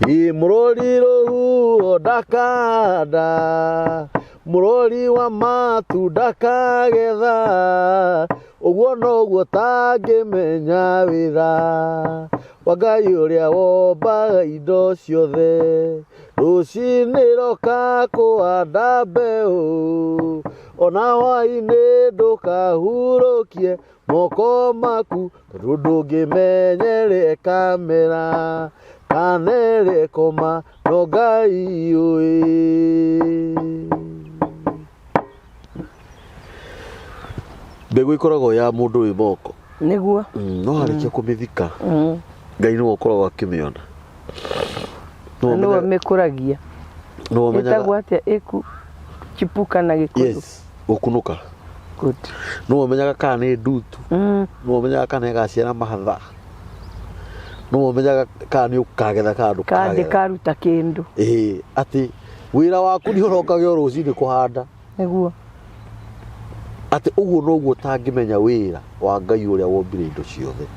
Ĩ mũrori rũhuho ndakanda, mũrori wa matu ndakagetha, ũguo noguo tangĩmenya wĩra wa Ngai ũrĩa wombaga indo ciothe. Rũcinĩ roka kũhanda mbeũ, ona hwainĩ ndũkahurũkie moko maku, tondũ ndũngĩmenya ĩrĩa ĩkamera kana ĩrĩa ĩkoma, no Ngai ũĩ. Mbegũ ĩkoragwo ya mũndũ wĩ moko. Nĩguo. No arĩkia kũmĩthika, Ngai nĩwe ũkoragwo akĩmĩona. Nĩwe Nĩwe ũmenyaga- mĩkũragia. nĩwe ũmenyaga. Ĩtagwo atĩa ĩku chipuka na Gĩkũyũ? Yes, gũkunũka. Good. Nĩwe ũmenyaga kana nĩ ndutu. Nĩwe ũmenyaga kana ĩgaciara mahatha. Nĩwe ũmenyaga kana nĩ ũkagetha kana Kana ndũkagetha. ndĩkaruta kĩndũ. Ĩĩ, atĩ wĩra waku nĩ ũrokage o rũcinĩ kũhanda. Nĩguo. Atĩ ũguo noguo ũtangĩmenya wĩra wa Ngai ũrĩa wombire indo ciothe.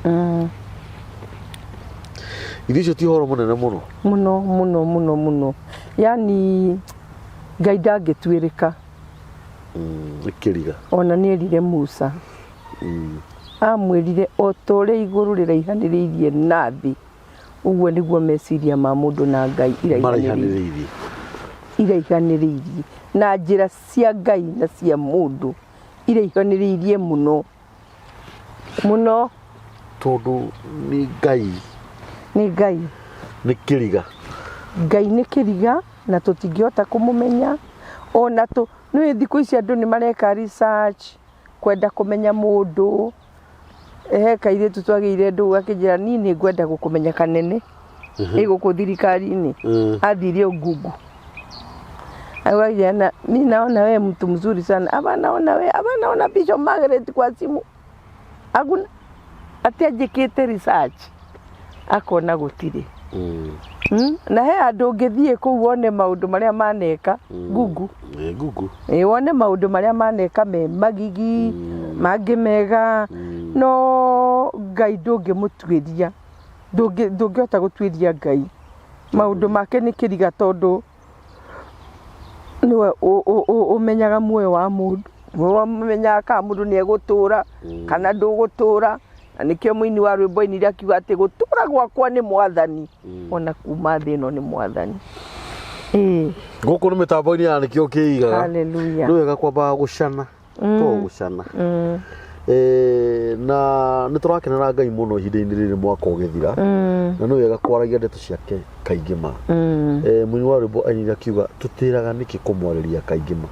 Ithuĩ ũcio ti ũhoro mũnene mũno. Mũno mũno mũno mũno. Yaani Ngai ndangĩtuĩrĩka. Nĩ kĩriga. Ona nĩ erire Musa. Amwĩrire o ta ũrĩa igũrũ rĩraihanĩrĩirie na thĩ, ũguo nĩguo meciria ma mũndũ na Ngai iraihanĩrĩirie. Maraihanĩrĩirie. Iraihanĩrĩirie. Na njĩra cia Ngai na cia mũndũ iraihanĩrĩirie mũno. Mũno. Tondũ nĩ Ngai. Nĩ Ngai. Nĩ kĩriga. Ngai nĩ kĩriga na tũtingĩhota kũmũmenya. Ona tũ, nĩũĩ thikũ ici andũ nĩ mareka research, kwenda kũmenya mũndũ. He kairĩtu twagĩire ndũgũ gakĩnjĩra niĩ nĩ ngwenda gũkũmenya kanene. Ĩ gũkũ thirikari-inĩ. Athire o Google. Agakĩnjĩra na mi naona we mtu mzuri sana. Aba naona we, aba naona Bishop Margaret kwa simu. Hakuna atĩ anjĩkĩte research akona gũtirĩ. Na he andũ ũngĩthiĩ kũu wone maũndũ marĩa maneka Google. Ĩ Google. Ĩ wone maũndũ marĩa maneka me magigi, mangĩ mega, no Ngai ndũngĩmũtuĩria, ndũngĩhota gũtuĩria Ngai. Maũndũ make nĩ kĩriga tondũ nĩwe ũmenyaga muoyo wa mũndũ, nĩwe ũmenyaga kana mũndũ nĩ egũtũra kana ndũgũtũra, na nĩkĩo mũini wa rwĩmbo ainire akiuga atĩ gũtũra gwakwa nĩ mwathani, ona kuma thĩ ĩno nĩ mwathani. Ĩĩ. Gũkũ nĩ mĩtambo-inĩ ya nĩkĩo kĩigaga. Hallelujah. Nĩ wega kwambaga gũcana. To gũcana. Na nĩ tũrakenera Ngai mũno ihinda-inĩ rĩrĩ mwaka ũgĩthira. Na nĩ wega kwaragia ndeto ciake kaingĩ ma. Mũini wa rwĩmbo ainire akiuga tũtĩraga nĩkĩ kũmwarĩria kaingĩ ma.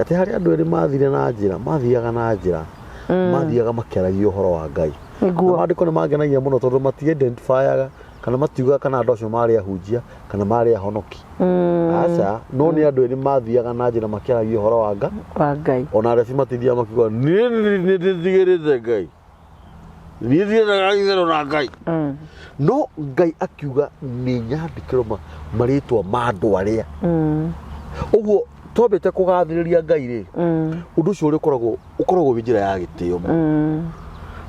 Atĩ harĩ andũ erĩ mathire na njĩra, mathiaga na njĩra, mathiaga makĩaragia ũhoro wa Ngai. Na maandĩko nĩ mangenagia mũno tondũ mati identifyaga kana matiugaga kana andũ acio marĩ ahunjia kana marĩ ahonoki. Aca, no nĩ andũ erĩ mathiaga na njĩra makĩaragia ũhoro wa Ngai. Wa Ngai. Ona arebi matithiaga makiuga niĩ nĩ ndĩtigĩrĩte Ngai. Niĩ thiaga itherũ na Ngai. No Ngai akiuga nĩ nyandĩkĩrwo marĩtwa ma andũ arĩa. Ũguo twambĩte kũgathĩrĩria Ngai rĩ, ũndũ ũcio ũrĩa ũkoragwo ũkoragwo wĩ njĩra ya gĩtĩo mũno.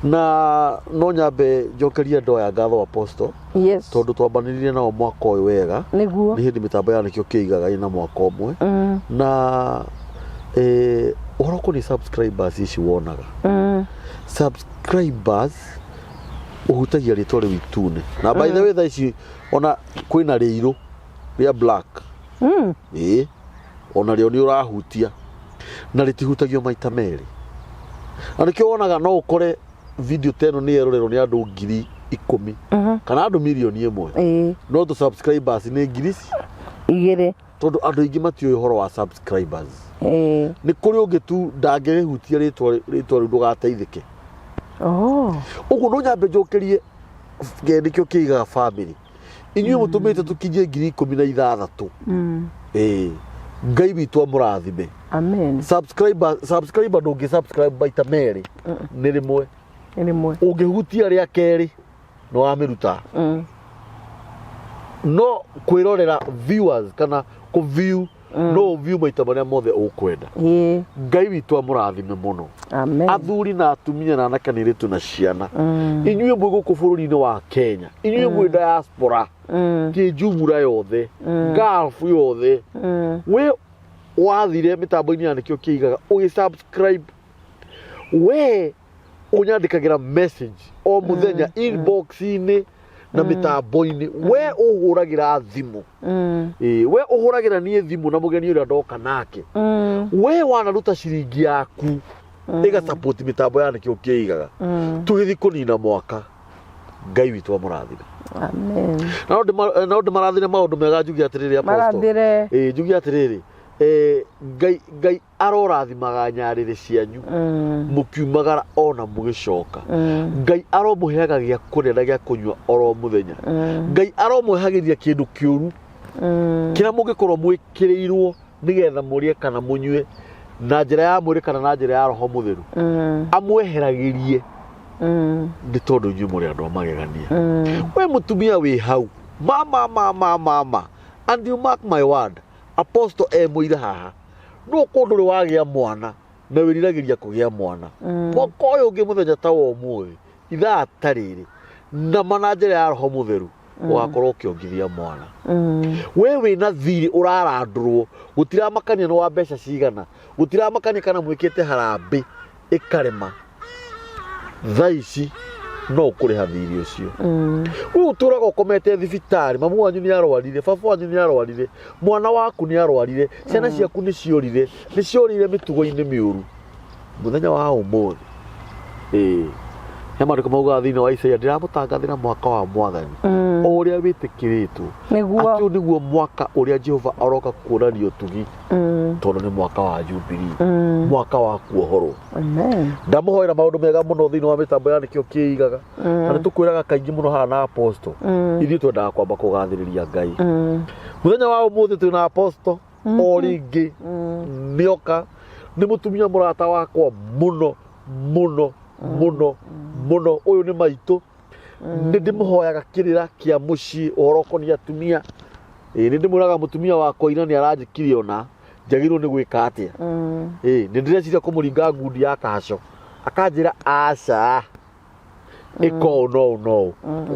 Na no nyambe njokerie andũ aya ngatho apostle. Yes. Tondũ twambanĩrire nao mwaka ũyũ wega. Nĩguo. Nĩ hĩndĩ mĩtambo ya nĩkĩo kĩigaga ĩna mwaka ũmwe. Na ũhoro ũkoniĩ subscribers ici wonaga. Subscribers ũhutagia rĩtwa rĩu itune. Na by the way thaa ici ona kwĩna rĩirũ rĩa black. Ĩĩ. Ona rĩo nĩ ũrahutia. Na rĩtihutagio maita merĩ. Na nĩkĩo wonaga no ũkore video ta ĩno nĩ yerorerwo nĩ andũ 10,000 kana andũ 1,000,000. No tũ subscribers nĩ ngiri ici 2. Tondũ andũ aingĩ matiũĩ ũhoro wa subscribers. Nĩ kũrĩ ũngĩ tu ndangĩrĩhutia rĩtwa rĩu ndũgateithĩke. Ũguo no nyambe njokerie nĩkĩo kĩigaga family. Inyuĩ mũtũmĩte tũkinyie 16,000. Ĩĩ. Ngai witũ amũrathime. Amen. Subscriber, subscriber ndũngĩ subscribe maita merĩ. Nĩ rĩmwe. Nĩ rĩmwe. Ũngĩhutia rĩa kerĩ nĩ wamĩruta. No kwĩrorera viewers kana kũ view No ũview maita marĩa mothe ũkwenda. Ngai witũ amũrathime mũno. Amen. Athuri na atumia na anake na airĩtu na ciana, inyuĩ mwĩ gũkũ bũrũri-inĩ wa Kenya, inyuĩ mwĩ diaspora, kĩnjumura yothe, Gulf yothe, we wathire mĩtambo-inĩ ya Nĩkĩo Kĩigaga ũgĩ subscribe, we ũnyandĩkagĩra message o mũthenya inbox-inĩ na mĩtambo-inĩ, we ũhũragĩra thimũ. Ĩĩ, we ũhũragĩra niĩ thimũ na mũgeni ũrĩa ndoka nake, we wanaruta ciringi yaku ĩga support mĩtambo ya Nĩkĩo Kĩigaga. Tũgĩthiĩ kũnina mwaka, Ngai witũ amũrathime. Amen. Na no ndĩmarathire maũndũ mega, njuge atĩrĩrĩ, Apostle. Marathire. Ĩĩ, njuge atĩrĩrĩ, Ngai arorathimaga nyarĩrĩ cianyu mũkiumagara ona mũgĩcoka. Ngai aromũheaga gĩa kũrĩa na gĩa kũnyua oro mũthenya. Ngai aromwehagĩria kĩndũ kĩũru kĩrĩa mũngĩkorwo mwĩkĩrĩirwo nĩgetha mũrĩe kana mũnyue na njĩra ya mwĩrĩ kana na njĩra ya Roho Mũtheru, amweheragĩrie, nĩ tondũ inyuĩ mũrĩ andũ a magegania. We mũtumia wĩ hau, mama mama mama, and you mark my word, Apostle e mũira haha, no kũndũ ũrĩ wagĩa mwana na wĩriragĩria kũgĩa mwana, mwaka ũyũ ũngĩ mũthenya ta wa ũmũthĩ, ithaa ta rĩrĩ, nama na njĩra ya Roho Mũtheru ũgakorwo ũkĩongithia mwana. We wĩna thirĩ ũrarandũrwo, gũtiramakania nĩ wa mbeca cigana, gũtiramakania kana mwĩkĩte harambĩ ĩkarema, thaa ici no ũkũrĩha thirĩ ũcio. We ũtũraga ũkomete thibitarĩ, mamu wanyu nĩ arwarire, baba wanyu nĩ arwarire, mwana waku nĩ arwarire, ciana ciaku nĩ ciorire, nĩ ciorire mĩtugo-inĩ mĩũru, mũthenya wa ũmũthĩ, ĩĩ, he maandĩko maugaga thĩinĩ wa Isaia, ndĩramũtangathĩra mwaka wa Mwathani o ũrĩa wĩtĩkĩrĩtwo, atĩ ũyũ nĩguo mwaka ũrĩa Jehova aroka kuonania ũtugi, tondũ nĩ mwaka wa Jubilee, mwaka wa kuohorwo. Amen. Ndamũhoera maũndũ mega mũno thĩinĩ wa mĩtambo ya Nĩkĩo Kĩigaga. Na nĩ tũkwĩraga kaingĩ mũno haha na Apostle, ithuĩ twendaga kwamba kũgathĩrĩria Ngai. Mũthenya wa ũmũthĩ twĩna Apostle o rĩngĩ, nĩoka, nĩ mũtumia mũrata wakwa mũno mũno mũno mũno. Ũyũ nĩ maitũ, nĩ ndĩmũhoyaga kĩrĩra kĩa mũciĩ, ũhoro ũkoniĩ atumia. Ĩĩ, nĩ ndĩmwĩraga mũtumia wakwa ira nĩ aranjĩkire, ona njagĩrĩirwo nĩ gwĩka atĩa. Ĩĩ, nĩ ndĩreciria kũmũringa ngundi ya kaco, akanjĩra aca, ĩka ũũ no ũũ no ũũ,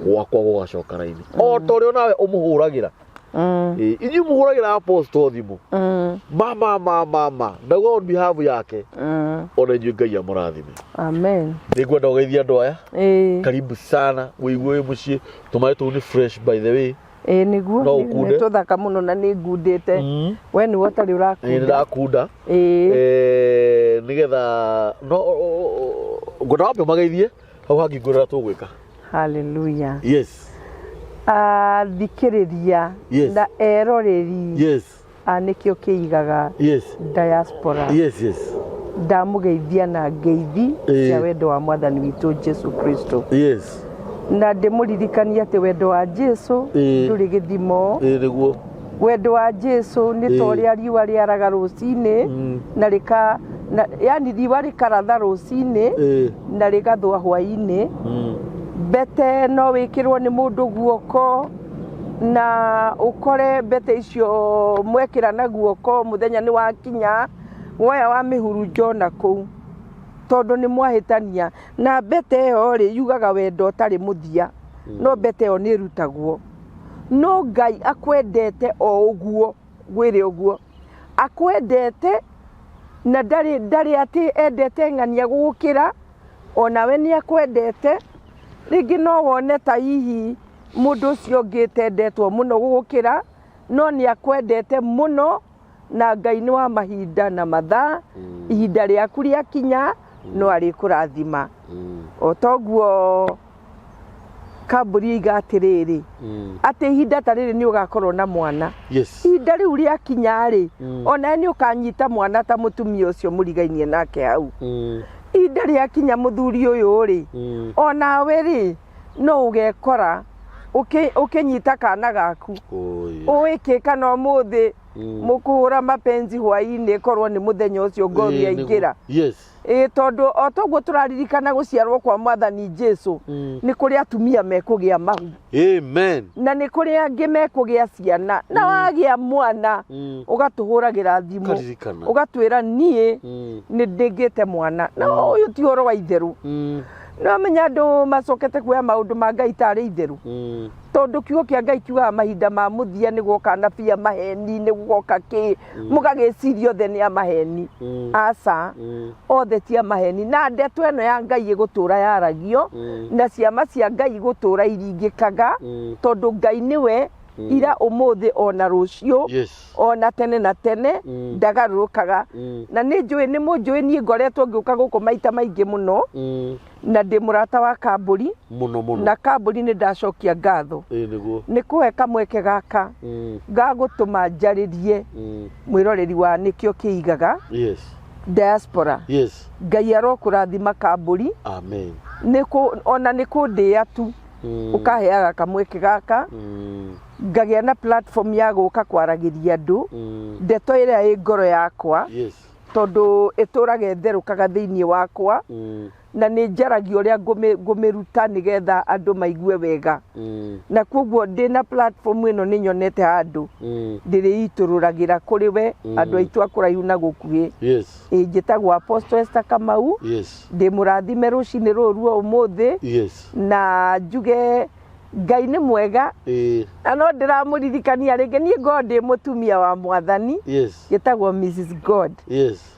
gwakwa gũgacoka raini o ta ũrĩa nawe ũmũhũragĩra. Ĩĩ, inyuĩ mũhũragĩra Apostle thimũ, mama mama mama, ndauga on behalf yake, ona inyuĩ Ngai amũrathime. Amen. Nĩngwenda ũgeithie andũ aya. Ĩĩ. Karibu sana, wĩigue wĩ mũciĩ. Tũmaĩ tũu nĩ fresh, by the way. Ĩĩ, nĩguo. No ũkunde. Nĩ tũthaka mũno na nĩ ngundĩte. We nĩwe ũtarĩ Ĩĩ, nĩ ũrakunda. ndakunda. Ĩĩ. Nĩgetha no ngwenda wambe ũmageithie, hau hangĩ ngwĩrĩra tũgwĩka. Hallelujah. Yes. Athikĩrĩria na eroreri a Nĩkĩo Kĩigaga diaspora, ndamũgeithia na ngeithi cia wendo wa Mwathani witũ Jesu Kristo, na ndĩmũririkanie atĩ wendo wa Jesu ndũrĩ gĩthimo. Ĩĩ, nĩguo. Wendo wa Jesu nĩ ta ũrĩa riũa rĩaraga rũcinĩ na rĩka na, yani riũa rĩkaratha rũcinĩ na rĩgathũa hwaĩ-inĩ. Mbete no wĩkĩrwo nĩ mũndũ guoko na ũkore mbete icio mwekĩra na guoko, mũthenya nĩ wakinya woya wa mĩhurunjo na kũu, tondũ nĩ mwahĩtania na mbete ĩyo rĩ, yugaga wendo ũtarĩ mũthia. No mbete ĩyo nĩ ĩrutagwo, no Ngai akwendete o ũguo, ngwĩre ũguo, akwendete na ndarĩ atĩ endete ng'ania gũgũkĩra, onawe nĩ akwendete. Rĩngĩ no wone ta hihi mũndũ ũcio ũngĩ tendetwo mũno gũgũkĩra, no nĩ akwendete mũno, na Ngai nĩ wa mahinda na mathaa. Ihinda rĩaku rĩakinya no arĩkũrathima. O toguo kambũri iga atĩrĩrĩ, atĩ ihinda ta rĩrĩ nĩ ũgakorwo na mwana. Ihinda rĩu rĩakinya rĩ, onawe nĩ ũkanyita mwana ta mũtumia ũcio mũrigainie nake hau. Ihinda rĩakinya mũthuri ũyũ rĩ, onawe rĩ, no ũgekora. Ũkĩnyita kana gaku Oi. Ũĩ kĩ kana ũmũthĩ mũkũhũra mapenzi hwaĩ-inĩ, korwo nĩ mũthenya ũcio ngori Ĩĩ, nĩguo. yaingĩra. Yes. Ĩĩ, tondũ o toguo tũraririkana gũciarwo kwa Mwathani Jesu, nĩ kũrĩ atumia mekũgĩa mahu. Amen. Na nĩ kũrĩ angĩ mekũgĩa ciana, na wagĩa mwana ũgatũhũragĩra thimũ. Ũkaririkana. Ũgatwĩra niĩ nĩ ndĩngĩte mwana, na ũyũ ti ũhoro wa itherũ. No menya andũ macokete kuoya maũndũ ma Ngai tarĩ itherũ, tondũ kiugo kĩa Ngai kiugaga mahinda ma mũthia nĩ gwoka anabii a maheni, nĩ gũgoka kĩ, mũgagĩciria othe nĩ a maheni. Aca, othe ti a maheni, na ndeto ĩno ya Ngai ĩgũtũra yaragio, na ciama cia Ngai igũtũra iringĩkaga, tondũ Ngai nĩwe ira, ũmũthĩ, ona rũciũ, ona tene na tene, ndagarũrũkaga. Na nĩ njũĩ nĩ mũnjũĩ, niĩ ngoretwo ngĩũka gũkũ maita maingĩ mũno, na ndĩ mũrata wa Kambũri. Mũno mũno. Na Kambũri, nĩ ndacokia ngatho Ĩĩ, nĩguo. Nĩ kũhe kamweke gaka gagũtũma njarĩrie mwĩroreri wa Nĩkĩo Kĩigaga diaspora. Ngai arokũrathima, Kambũri. Amen. Nĩ kũ ona nĩ kũndĩa tu ũkaheaga kamweke gaka ngagĩa na platform ya gũka kwaragĩria andũ ndeto ĩrĩa ĩ ngoro yakwa, tondũ ĩtũraga ĩtherũkaga thĩinĩ wakwa, na nĩ njaragia ũrĩa ngũmĩruta nĩgetha andũ maigue wega. Na koguo ndĩna platform ĩno nĩ nyonete handũ ndĩrĩitũrũragĩra kũrĩ we, andũ aitũ a kũraihu na gũkuhĩ. Ĩ, njĩtagwo Apostle Esther Kamau. Ndĩ mũrathime rũcinĩ rũrũ rwa ũmũthĩ, na njuge Ngai nĩ mwega. Na no ndĩramũririkania rĩngĩ, niĩ ngorwo ndĩ mũtumia wa Mwathani, njĩtagwo Mrs God,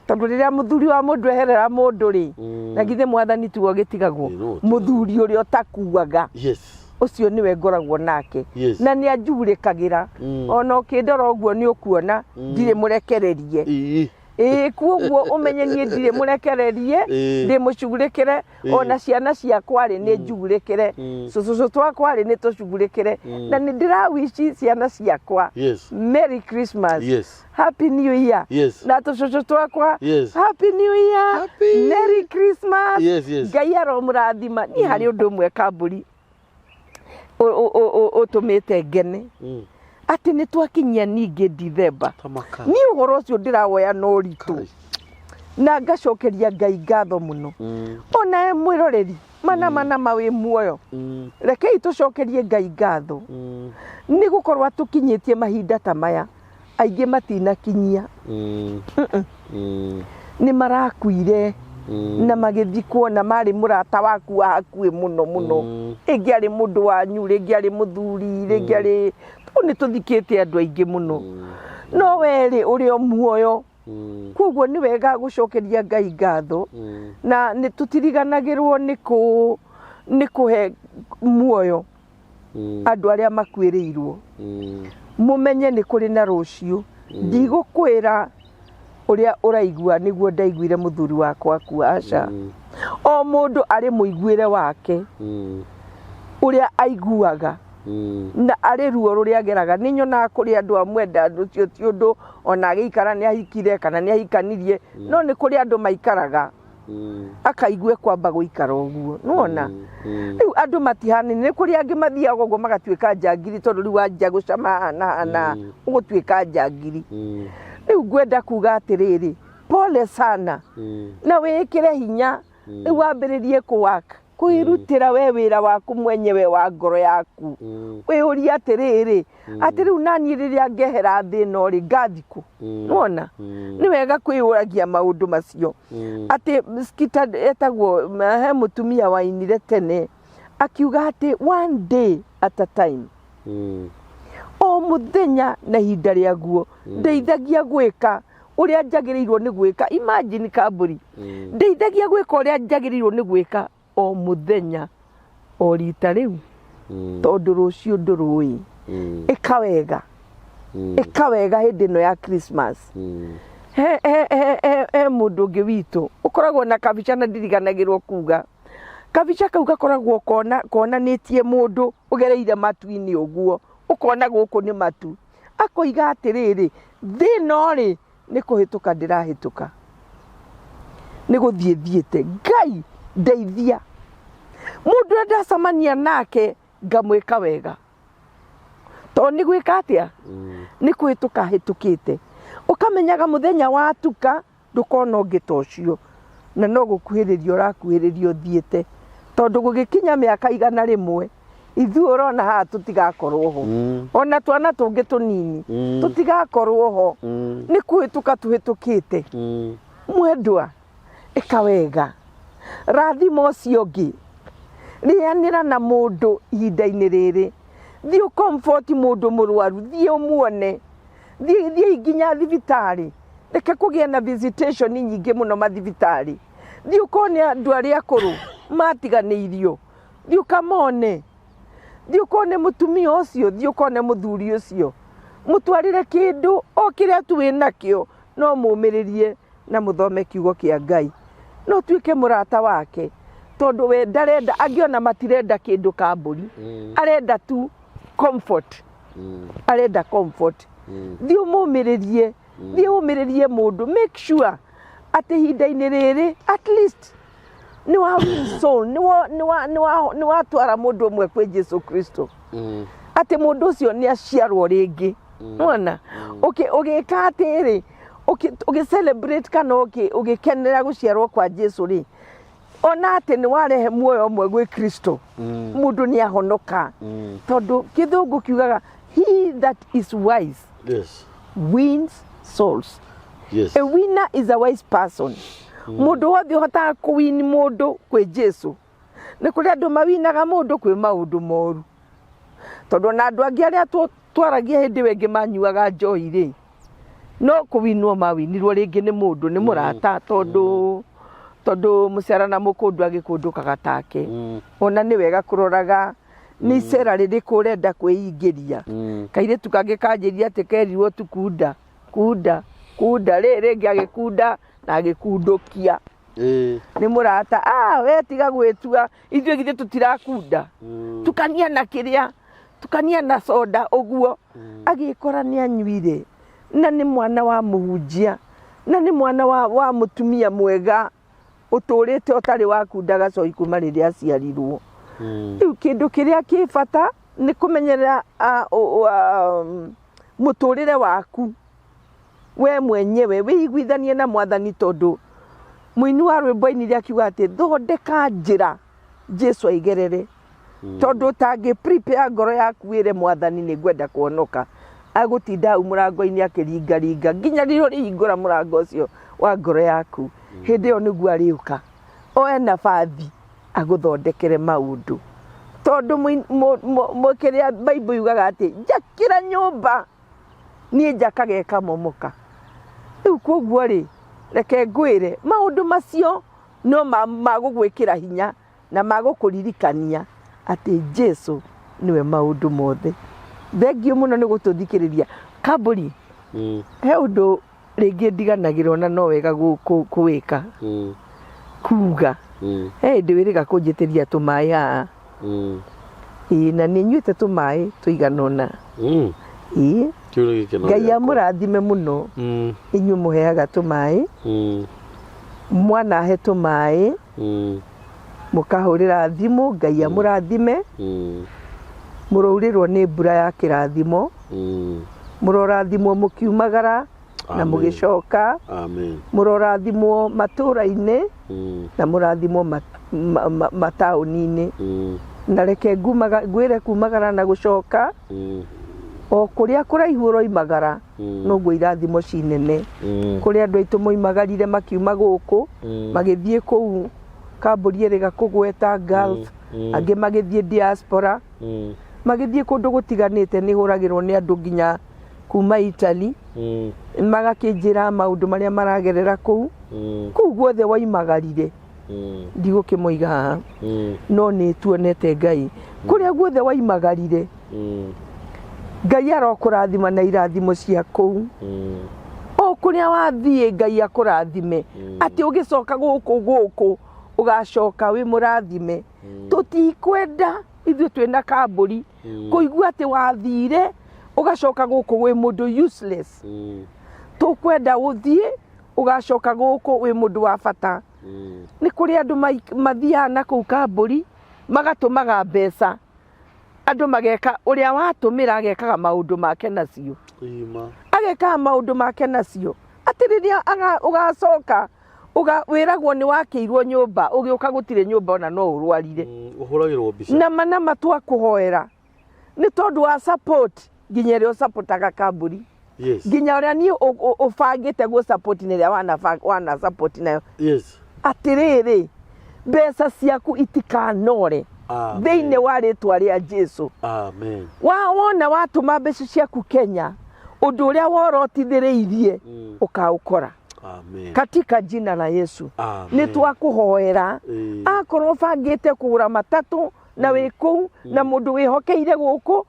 tondũ rĩrĩa mũthuri wa mũndũ eherera mũndũ rĩ, na githĩ Mwathani tiwe ũgĩtigagwo? Ĩ, no. Mũthuri ũrĩa ũtakuaga, ũcio nĩwe ngoragwo nake, na nĩ anjugurĩkagĩra. Ona ũkĩndora ũguo nĩ ũkuona ndirĩ mũrekererie. Ĩĩ, kuoguo ũmenye niĩ ndirĩ mũrekererie, ndĩ mũcugurĩkĩre. Ona ciana ciakwa rĩ, nĩ njugurĩkĩre. Cũcũcũ twakwa rĩ, nĩ tũcugurĩkĩre, na nĩ ndĩrawici ciana ciakwa Merry Christmas, Happy New Year, na tũcũcũ twakwa, Happy New Year, Merry Christmas. Yes. Ngai aromũrathima. Niĩ harĩ ũndũ ũmwe, Kambũri, ũtũmĩte ngene, atĩ nĩ twakinyia ningĩ Dithemba. Tamaka. Niĩ ũhoro ũcio ndĩrawoya na ũritũ, Kai. na ngacokeria Ngai ngatho mũno. Ona mwĩroreri mana mana mawĩ muoyo, rekei tũcokerie Ngai ngatho nĩ gũkorwo atũkinyĩtie mahinda ta maya aingĩ matinakinyia. Nĩ marakuire na magĩthikwo, na marĩ mũrata waku wa hakuhĩ mũno mũno, rĩngĩ arĩ mũndũ wanyu, rĩngĩ arĩ mũthuri, rĩngĩ arĩ tondũ nĩ tũthikĩte andũ aingĩ mũno, no we rĩ, ũrĩ o muoyo. Koguo nĩ wega gũcokeria Ngai ngatho, na nĩ tũtiriganagĩrwo nĩ kũhe muoyo andũ arĩa makuĩrĩirwo. Mũmenye nĩ kũrĩ na rũciũ. Ndigũkwĩra ũrĩa ũraigua nĩguo ndaiguire mũthuri wakwa akua, aca. O mũndũ arĩ mũiguĩre wake, ũrĩa aiguaga, na arĩ ruo rũrĩa ageraga. Nĩ nyonaga kũrĩ andũ amwe ũcio ti ũndũ ona agĩikara nĩ ahikire kana nĩ ahikanirie, no nĩ kũrĩ andũ maikaraga akaigue kwamba gũikara ũguo, nĩwona? Rĩu andũ matihanaine. Nĩ kũrĩ angĩ mathiaga ũguo magatuĩka njangiri, tondũ rĩu wanjia gũcama haha na haha na ũgũtuĩka njangiri. Rĩu ngwenda kuga atĩrĩrĩ, pole sana, na wĩkĩre hinya. Rĩu wambĩrĩrie kũwak kwĩrutĩra we wĩra waku mwenyewe wa ngoro yaku, wĩyũrie atĩrĩrĩ, atĩ rĩu naniĩ rĩrĩa ngehera thĩ ĩno rĩ, ngathikũ? Nĩwona nĩ wega kwĩyũragia maũndũ macio, atĩ skita etagwo he mũtumia wainire tene akiuga atĩ one day at a time, o mũthenya na ihinda rĩaguo, ndeithagia gwĩka ũrĩa njagĩrĩirwo nĩ gwĩka. Imagine, Kambũri, ndeithagia gwĩka ũrĩa njagĩrĩirwo nĩ gwĩka o mũthenya o rita rĩu, tondũ rũciũ ndũrũĩ. Ĩka wega, ĩka wega hĩndĩ ĩno ya Christmas. He mũndũ ũngĩ witũ ũkoragwo na kabica, na ndiriganagĩrwo kuga kabica kau gakoragwo konanĩtie mũndũ ũgereire matu-inĩ ũguo, ũkona gũkũ nĩ matu, akoiga atĩrĩrĩ, thĩ ĩno rĩ, nĩ kũhĩtũka ndĩrahĩtũka, nĩ gũthiĩ thiĩte. Ngai ndeithia, mũndũ ũrĩa ndacemania nake ngamwĩka wega. Tondũ nĩ gwĩka atĩa? Nĩ kũhĩtũka hĩtũkĩte. Ũkamenyaga mũthenya watuka ndũkona ũngĩ ta ũcio, na no gũkuhĩrĩria ũrakuhĩrĩria ũthiĩte. Tondũ gũgĩkinya mĩaka 100, ithuĩ ũrona haha tũtigakorwo ho. Ona twana tũngĩ tũnini tũtigakorwo ho. Nĩ kũhĩtũka tũhĩtũkĩte. Mwendwa, ĩka wega. Rathima ũcio ũngĩ. Rĩanĩra na mũndũ ihinda-inĩ rĩrĩ. Thiĩ ũ comfort mũndũ mũrwaru, thiĩ ũmuone. Thiĩ thiĩi nginya thibitarĩ. Reke kũgĩe na visitation nyingĩ mũno mathibitarĩ. Thiĩ ũkone andũ arĩa akũrũ matiganĩirio. Thiĩ ũkamone. Thiĩ ũkone mũtumia ũcio, thiĩ ũkone mũthuri ũcio. Mũtwarĩre kĩndũ o kĩrĩa tu wĩnakĩo no mũmĩrĩrie na mũthome kiugo kĩa Ngai. No ũtuĩke mũrata wake tondũ we ndarenda, angĩ ona matirenda kĩndũ ka mbũri. Arenda tu comfort. Arenda comfort. Thiĩ ũmũmĩrĩrie, thiĩ ũmĩrĩrie mũndũ. Make sure atĩ ihinda-inĩ rĩrĩ at least nĩ wa win soul, nĩ watwara mũndũ ũmwe kwĩ Jesu Kristo. Atĩ mũndũ ũcio nĩ aciarwo rĩngĩ. Nĩwona? Ũgĩka atĩrĩ, ũgĩ celebrate kana ũgĩkenera gũciarwo kwa Jesu rĩ, ona atĩ nĩ warehe muoyo ũmwe gwĩ Kristo, mũndũ nĩ ahonoka. Tondũ kĩthũngũ kiugaga he that is wise wins souls. A winner is a wise person. Mũndũ wothe ũhotaga kũwin mũndũ kwĩ Jesu. Nĩ kũrĩ andũ mawinaga mũndũ kwĩ maũndũ moru. Tondũ ona andũ angĩ arĩa twaragia hĩndĩ ĩyo ĩngĩ manyuaga njohi rĩ, no kũwinwo mawinirwo rĩngĩ nĩ mũndũ, nĩ mũrata, tondũ mũcara na mũkũndũ agĩkũndũkaga take. Ona nĩ wega kũroraga nĩ icera rĩrĩkũ ũrenda kwĩingĩria. Kairĩtu kangĩ kanjĩria atĩ kerirwo tu kunda, kunda, kunda, rĩ rĩngĩ agĩkunda na agĩkundũkia. Nĩ mũrata, we tiga gwĩtua, ithuĩ githĩ tũtirakunda. Tukania na kĩrĩa, tukania na soda ũguo. Agĩkora nĩ anyuire, na nĩ mwana wa mũhunjia, na nĩ mwana wa mũtumia mwega, ũtũrĩte ũtarĩ wakunda gacoi kuma rĩrĩa aciarirwo. Rĩu kĩndũ kĩrĩa kĩ bata nĩ kũmenyerera mũtũrĩre waku we mwenyewe, wĩiguithanie na mwathani, tondũ mũini wa rwĩmbo ainire akiuga atĩ thondeka njĩra Jesu aigerere. Tondũ ũtangĩ prepare ngoro yaku wĩre mwathani nĩ ngwenda kũhonoka, agũtinda hau mũrango-inĩ akĩringaringa nginya rĩrĩa ũrĩhingũra mũrango ũcio wa ngoro yaku. Hĩndĩ ĩyo nĩguo arĩũka oe nabathi agũthondekere maũndũ. Tondũ kĩrĩa Bible yugaga atĩ njakĩra nyũmba niĩ njakaga ĩkamomoka. Rĩu koguo rĩ, reke ngwĩre maũndũ macio no magũgwĩkĩra hinya na magũkũririkania atĩ Jesu nĩwe maũndũ mothe. Thengiũ mũno nĩ gũtũthikĩrĩria. Kambũri, he ũndũ rĩngĩ ndiganagĩrwo na no wega kũwĩka. Kuga. He hĩndĩ wĩrĩga kũnjĩtĩria tũmaĩ haha. Ĩĩ, na nĩ nyuĩte tũmaĩ tũigana ũna. Ĩĩ. Kĩu nĩ gĩkeno Ngai gĩakwa. amũrathime mũno. Inyuĩ mũheaga tũmaĩ. Mwanahe tũmaĩ. Mũkahũrĩra thimũ, Ngai amũrathime. Mũrourĩrwo nĩ mbura ya kĩrathimo. Mũrorathimwo mũkiumagara na Amen. mũgĩcoka. Amen. Mũrorathimwo matũũra-inĩ na mũrathimwo mataũni-inĩ. Na reke ngwĩre kumagara na gũcoka, o kũrĩa kũraihu ũroimagara, noguo irathimo ci nene. Kũrĩ andũ aitũ moimagarire makiuma gũkũ, magĩthiĩ kũu kambũri ĩrĩga kũgweta Gulf, angĩ magĩthiĩ diaspora, magĩthiĩ kũndũ gũtiganĩte. Nĩ hũragĩrwo nĩ andũ nginya kuma Italy, magakĩnjĩra maũndũ marĩa maragerera kũu. Kũu guothe waimagarire, ndigũkĩmoiga haha, no nĩ tuonete Ngai. Kũrĩa guothe waimagarire, Ngai arokũrathima na irathimo cia kũu. O kũrĩa wathiĩ Ngai akũrathime, atĩ ũgĩcoka gũkũ gũkũ ũgacoka wĩ mũrathime. Tũtikwenda ithuĩ twĩna kambũri kũigua atĩ wathire ũgacoka gũkũ wĩ mũndũ useless. Tũkwenda ũthiĩ ũgacoka gũkũ wĩ mũndũ wa bata. Nĩ kũrĩ andũ mathiaga na kũu kambũri magatũmaga mbeca. Andũ mageka ũrĩa watũmĩra agekaga maũndũ make nacio. Ima. Agekaga maũndũ make nacio. Atĩ rĩrĩa ũgacoka wĩragwo nĩ wakĩirwo nyũmba, ũgĩũka gũtirĩ nyũmba ona no ũrwarire. Ũhũragĩrwo mbica. Nama nama twakũhoera nĩ tondũ wa support nginya ĩrĩa ũsupportaga kambuni. Yes. Nginya ũrĩa niĩ ũbangĩte gũ support na ĩrĩa wana support nayo. Yes. Atĩrĩrĩ, mbeca ciaku itikanore Amen. thĩinĩ wa rĩtwa rĩa Jesu. Amen. Wona watũma mbeca ciaku Kenya, ũndũ ũrĩa worotithĩrĩirie ũkaũkora. Amen. Katika jina la Yesu. Amen. Nĩ twakũhoera. Akorwo ũbangĩte kũgũra matatũ na wĩ kũu na mũndũ wĩhokeire gũkũ,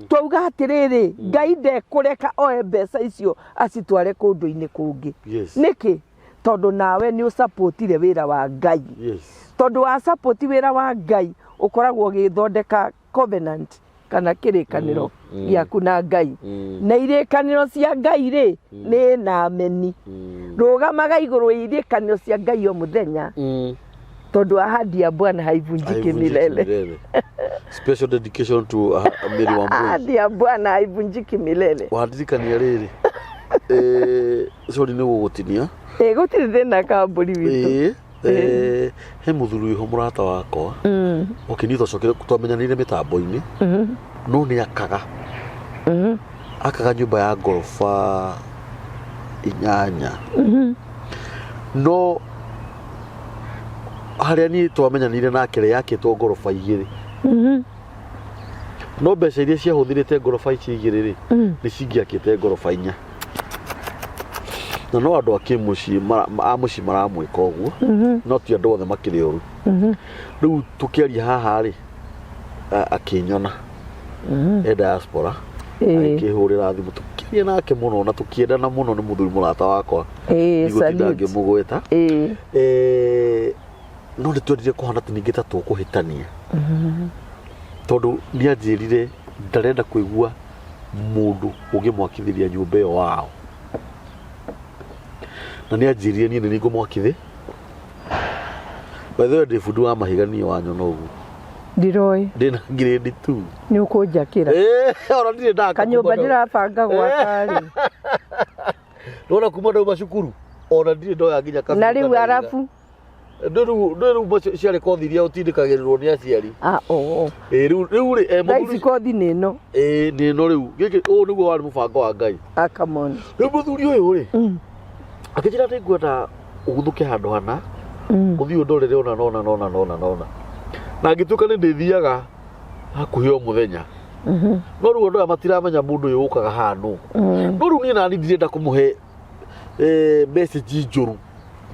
twauga atĩrĩrĩ, Ngai ndekũreka oe mbeca icio acitware kũndũ-inĩ kũngĩ. Yes. Nĩkĩ? Tondũ nawe nĩ ũsapotire wĩra wa Ngai. Yes. Tondũ wa support wĩra wa Ngai, ũkoragwo ũgĩthondeka covenant kana kĩrĩkanĩro gĩaku na Ngai. Na irĩkanĩro cia Ngai rĩ, nĩ na ameni. Rũgamaga igũrũ ya irĩkanĩro cia Ngai o mũthenya. Tondũ ahadi ya Bwana haivunjiki Haivunjiki milele. milele. Special dedication to Mary Wambui. Ahadi ya Bwana haivunjiki milele. Wandirikania rĩrĩ. Sorry nĩ gũgũtinia. Gũtirĩ thĩna kambũri witũ. He mũthuri wĩho mũrata wakwa. Okay, niĩ twacokire twamenyanĩire mĩtambo-inĩ. No nĩ akaga. Akaga nyũmba ya ngoroba 8. No harĩa niĩ twamenyanĩire nake rĩ, yakĩtwo ngoroba 2. No mbeca iria ciahũthĩrĩte ngoroba ici 2 rĩ, nĩ cingĩakĩte ngoroba 4. Na no andũ a kĩmũciĩ a mũciĩ maramwĩka ũguo, no ti andũ othe makĩrĩ ũru. Rĩu tũkĩaria haha rĩ, akĩnyona e diaspora, akĩhũrĩra thimũ, tũkĩaria nake mũno na tũkĩendana mũno, nĩ mũthuri mũrata wakwa. Ndigũtinda ngĩmũgweta. No nĩ twendire kũhana atĩ ningĩ ta tũkũhĩtania. Tondũ nĩ anjĩrire ndarenda kũigua mũndũ ũngĩmwakithĩria nyũmba ĩyo wao. Na nĩ anjĩrire niĩ nĩ niĩ ngũmwakithĩ. By the way, ndĩ bundi wa mahiga niĩ wanyona ũguo. Ndiroĩ. Ndĩna grade 2. Nĩ ũkũnjakĩra. Ona ndirĩ ndaka Kanyũmba kuma ndĩrabanga gwaka rĩ. Ndona kuma ndauma cukuru. Ona ndirĩ ndoya nginya kabuku Na rĩu kana ihiga. arabu. Rĩu ciarĩ kothi iria ũtindĩkagĩrĩrwo nĩ aciari. Rĩu rĩ, Thaa ici mũthuri kothi nĩ ĩno. Nĩ ĩno rĩu. Gĩkĩ, ũũ nĩguo warĩ mũbango wa Ngai. Come on. Rĩu mũthuri ũyũ rĩ, akĩnjĩra atĩ ngwenda ũguthũke handũ hana, ũthiĩ ũndorere ũna na ũna na ũna na ũna na ũna. Na ngĩtuĩka nĩ ndĩthiaga hakuhĩ o mũthenya. No rĩu andũ aya matiramenya mũndũ ũyũ ũkaga haha nũ. No rĩu niĩ nani ndirenda kũmũhe message njũru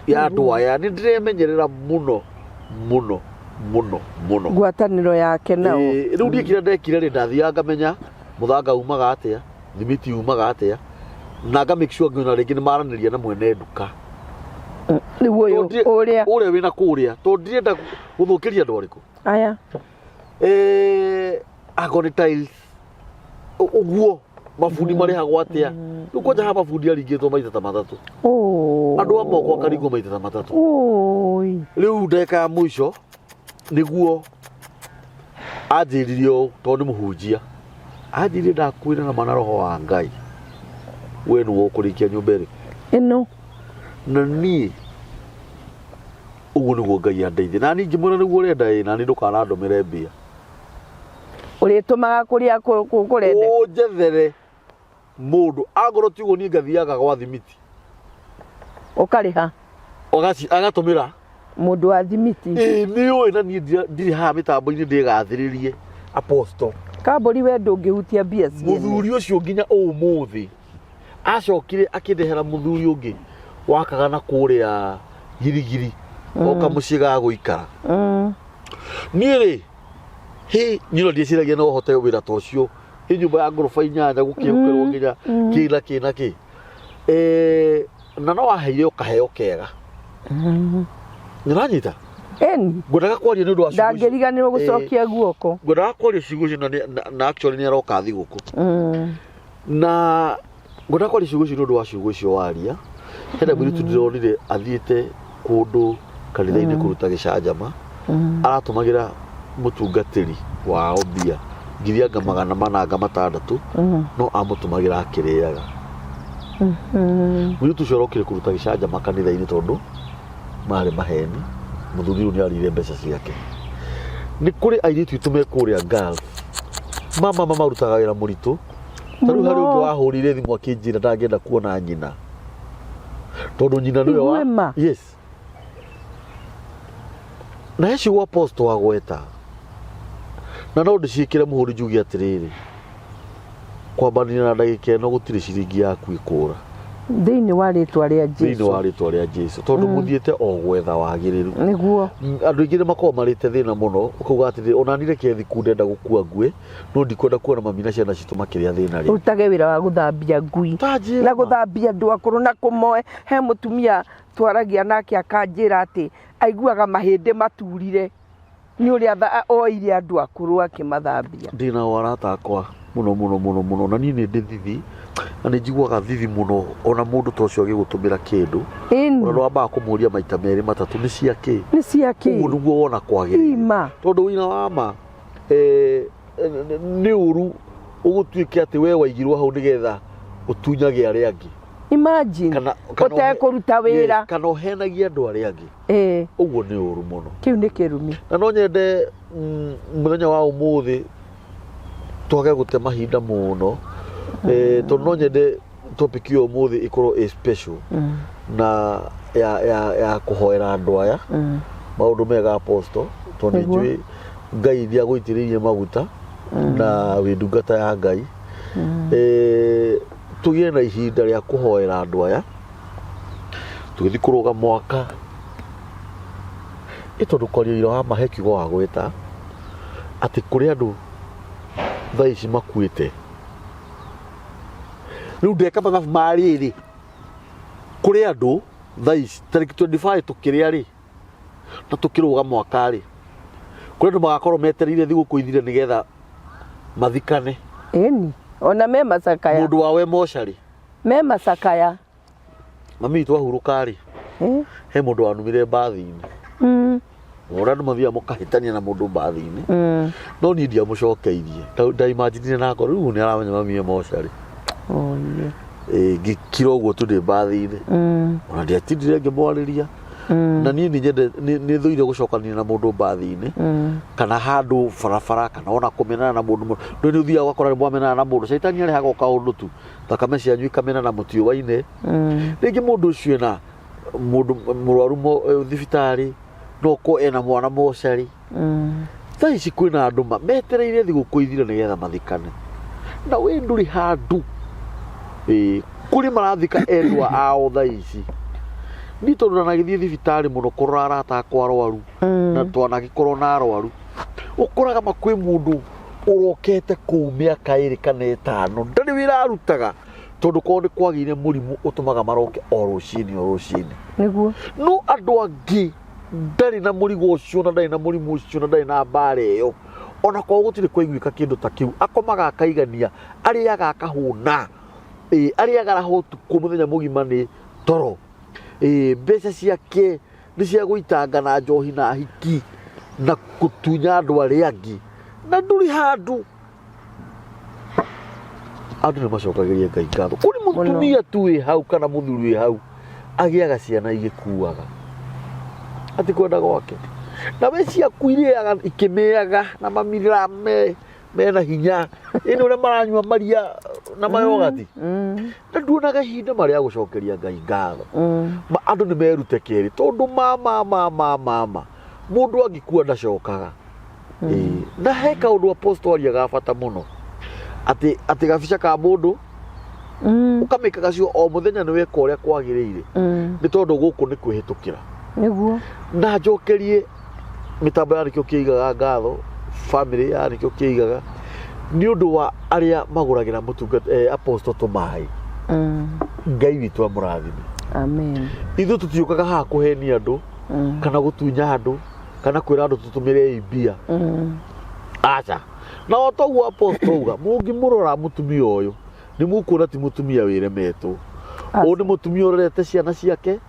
ya andũ aya. Nĩ ndĩremenyerera mũno, mũno, mũno, mũno. Ngwatanĩro yake nao. Rĩu niĩ kĩrĩa ndekire rĩ, ndathiaga ngamenya mũthanga umaga atĩa, thimiti umaga atĩa, na nga make sure nginya rĩngĩ nĩ maranĩria na mwene nduka. Rĩu ũyũ, Tondũ ũrĩa. Ũrĩa wĩna kũrĩa, tondũ ndirenda gũthũkĩria andũ arĩkũ. Aya. Akorwo nĩ tiles, ũguo mabundi marĩhagwo atĩa? Rĩu kwanja haha mabundi aringĩtwo maita ta matatũ. Andũ a moko akaringwo maita ta matatũ. Rĩu ndagĩka ya mũico nĩguo anjĩrire ũũ, tondũ nĩ mũhunjia. Anjĩrire ndakwĩra na mana roho wa Ngai. We nĩwe ũkũrĩkia nyũmba ĩrĩkũ? Ĩno. Na niĩ ũguo nĩguo Ngai andeithia. Na niĩ ngĩmwĩra nĩguo ũrenda ĩ, na niĩ ndũkanandũmĩre mbia. Ũrĩtũmaga kũrĩa kũrendeka. Ũnjethere mũndũ. Angorwo ti ũguo niĩ ngathiaga gwa thimiti. Ũkarĩha. Agatũmĩra. Mũndũ wa thimiti. Ĩĩ, nĩ ũĩ na niĩ ndirĩ haha mĩtambo-inĩ ndĩgathĩrĩrie apostle. Kambũri we ndũngĩhutia mbia ciene. Mũthuri ũcio nginya ũmũthĩ acokire akĩndehera mũthuri ũngĩ wakaga na kũrĩa girigiri oka mũciĩ ga gũikara. Niĩ rĩ, hĩ, niĩ no ndieciragia no hote wĩra ta ũcio. Hĩ, nyũmba ya ngoroba 8 gũkĩhokerwo nginya kĩ na kĩ na kĩ. Na no aheire o kaheo kega. Nĩũranyita? Eni. Ngwendaga kwaria nĩ ũndũ wa ciugo icio. Ndangĩriganĩrwo gũcokia guoko. Ngwendaga kwaria ciugo icio na actually nĩ aroka thigũkũ. Na ngwendaga kwaria ciugo icio nĩ ũndũ wa ciugo icio waria. Hena mũirĩtu ndĩronire athiĩte kũndũ kanitha-inĩ kũruta gĩcanjama. Aratũmagĩra mũtungatĩri wao mbia Ngiri anga 400 anga 600 no amũtũmagĩra akĩrĩaga. Mũirĩtu ũcio arokire kũruta gĩcanjama kanitha-inĩ tondũ marĩ maheni, mũthuri ũyũ nĩ arĩire mbeca ciake. Nĩ kũrĩ airĩtu aitũ me kũrĩa Gulf, mama marutaga wĩra mũritũ. Ta rĩu harĩ ũngĩ Mũno. wahũrire thimũ akĩnjĩra ndangĩenda kuona nyina tondũ nyina nĩwe wa Igue ma. Yes, na he ciugo apostle agweta na no ndĩciĩkĩre mũhũri njuge atĩrĩrĩ, kwambanĩria na ndagĩka ĩno gũtirĩ ciringi yaku ĩkũra Thĩinĩ wa rĩtwa rĩa thĩinĩ Jesu. Wa rĩtwa rĩa Jesu, tondũ mũthiĩte o gwetha wagĩrĩru. Nĩguo. Andũ aingĩ nĩ makoragwo marĩte thĩna mũno, ũkauga atĩrĩrĩ, ona niĩ reke thiku ndenda gũkua ngue, no ndikwenda kuona mami na ciana citũ makĩrĩa thĩna rĩ. Ũrutage wĩra wa gũthambia ngui Ta njĩra na ma. Gũthambia andũ akũrũ na kũmoe. He mũtumia twaragia nake akanjĩra atĩ aiguaga mahĩndĩ maturire nĩ ũrĩa oire andũ akũrũ akĩmathambia. Ndĩ nao arata akwa mũno mũno mũno mũno, na niĩ nĩ ndĩ thithi na nĩ njiguaga thithi mũno ona mũndũ ta ũcio agĩgũtũmĩra kĩndũ, ona nĩ wambaga kũmũria maita merĩ matatũ nĩ cia kĩ. Nĩ cia Ũguo kĩ? nĩguo wona kwagĩrĩire. Ima. Tondũ wĩra wa ma nĩ ũru ũgũtuĩke atĩ we waigirwo hau nĩgetha ũtunyage arĩa angĩ. Imagine. Kana ũtekũruta wĩra. Yes, kana ũhenagie andũ arĩa angĩ. Ũguo nĩ ũru mũno. Kĩu nĩ kĩrumi. Na no nyende mũthenya wa ũmũthĩ twage gũte mahinda mũno, tondũ no nyende topic ya ũmũthĩ ĩkorwo ĩ special na ya kũhoera andũ aya maũndũ mega, apostle, tondũ nĩ njũĩ Ngai nĩ agũitĩrĩirie maguta na wĩ ndungata ya Ngai. Tũgĩe na ihinda rĩa kũhoera andũ aya tũgĩthiĩ kũrũga mwaka ĩ, tondũ kwaria ũira wa ma he kiugo wa gwĩta atĩ kũrĩ andũ thaa ici makuĩte. Rĩu ndeka mathabu ma rĩrĩ, kũrĩ andũ thaa ici tarĩki 25 tũkĩrĩa rĩ na tũkĩrũga mwaka rĩ, kũrĩ andũ magakorwo metereire thigũkũ ithire nĩgetha mathikane. Ĩni, ona me macakaya. Mũndũ wawe mocarĩ. Me macakaya. Mami witũ ahurũka rĩ, he mũndũ wanumire mbathi-inĩ. Ũrĩa andũ mathiaga mũkahĩtania na mũndũ mbathi-inĩ, no niĩ ndiamũcokeirie. Ndaimanjinire na ngoro rĩu nĩ aramenya mami e mocarĩ. Oh, yeah. Ngĩkira ũguo tu ndĩ mbathi-inĩ, ona ndiatindire ngĩmwarĩria. Na niĩ nĩ nyende nĩ thũire gũcokania na mũndũ mbathi-inĩ kana handũ barabara kana ona kũmenana na mũndũ. Ndũ nĩ ũthiaga ũgakora nĩ mwamenana na mũndũ, caitani arehaga o kaũndũ tu, thakame cianyu ikamenana, mũtiũwaine. Rĩngĩ mũndũ ũcio ena mũndũ mũrwaru thibitarĩ, no ko ena mwana mocarĩ. Thaa ici kwĩna andũ metereire thigũkũ ithire nĩgetha mathikane, na wĩ ndũrĩ handũ. Ĩĩ, kũrĩ marathika endwa ao thaa ici. Niĩ tondũ ndanagĩthiĩ thibitarĩ mũno kũrora arata akwa arwaru na twanagĩkorwo na arwaru, ũkoraga ma kwĩ mũndũ ũrokete kũu mĩaka 2 kana 5, ndarĩ wĩra arutaga, tondũ kwao nĩ kwagĩire mũrimũ ũtũmaga maroke o rũcinĩ o rũcinĩ. No andũ angĩ ndarĩ na mũrigo ũcio na ndarĩ na mũrimũ ũcio na ndarĩ na mbara ĩyo, ona kwao gũtirĩ kwaiguĩka kĩndũ ta kĩu. Akomaga akaigania, arĩaga akahũna. Ĩĩ, arĩaga raha ũtukũ mũthenya mũgima nĩ toro. Ĩĩ, mbeca ciake nĩ cia gũitanga na njohi na hiki na gũtunya andũ arĩa angĩ, na ndũrĩ handũ. Andũ nĩ macokagĩria Ngai ngatho. Kũrĩ mũtumia tu wĩ hau kana mũthuri wĩ hau agĩaga ciana igĩkuaga atĩ kwenda gwake, na we ciaku irĩaga ikĩmĩaga na mamirĩra mena hinya ĩnĩ ũrĩa maranyua maria na mayogati, na nduonaga ihinda marĩa gũcokeria Ngai ngatho. Ma andũ nĩ merute kerĩ, tondũ ma ma ma ma ma ma mũndũ angĩkua ndacokaga. Ĩĩ. Na he kaũndũ apostle aria ga bata mũno, atĩ gabica ka mũndũ ũkamĩkaga cio o mũthenya nĩ weka ũrĩa kwagĩrĩire, nĩ tondũ gũkũ nĩ kwĩhĩtũkĩra. Na njokerie mĩtambo ya nĩkĩo kĩigaga ngatho, family ya nĩkĩo kĩigaga, nĩ ũndũ wa arĩa magũragĩra mũtungata apostle tũmaĩ. Ngai witũ amũrathime. Amen. Ithuĩ tũtiũkaga haha kũhenia andũ kana gũtunya andũ kana kwĩra andũ tũtũmĩrei mbia. Aca. Na o toguo apostle auga, mũngĩmũrora mũtumia ũyũ nĩ mũkuona ti mũtumia wĩremetwo. Ũyũ nĩ mũtumia ũrerete ciana ciake,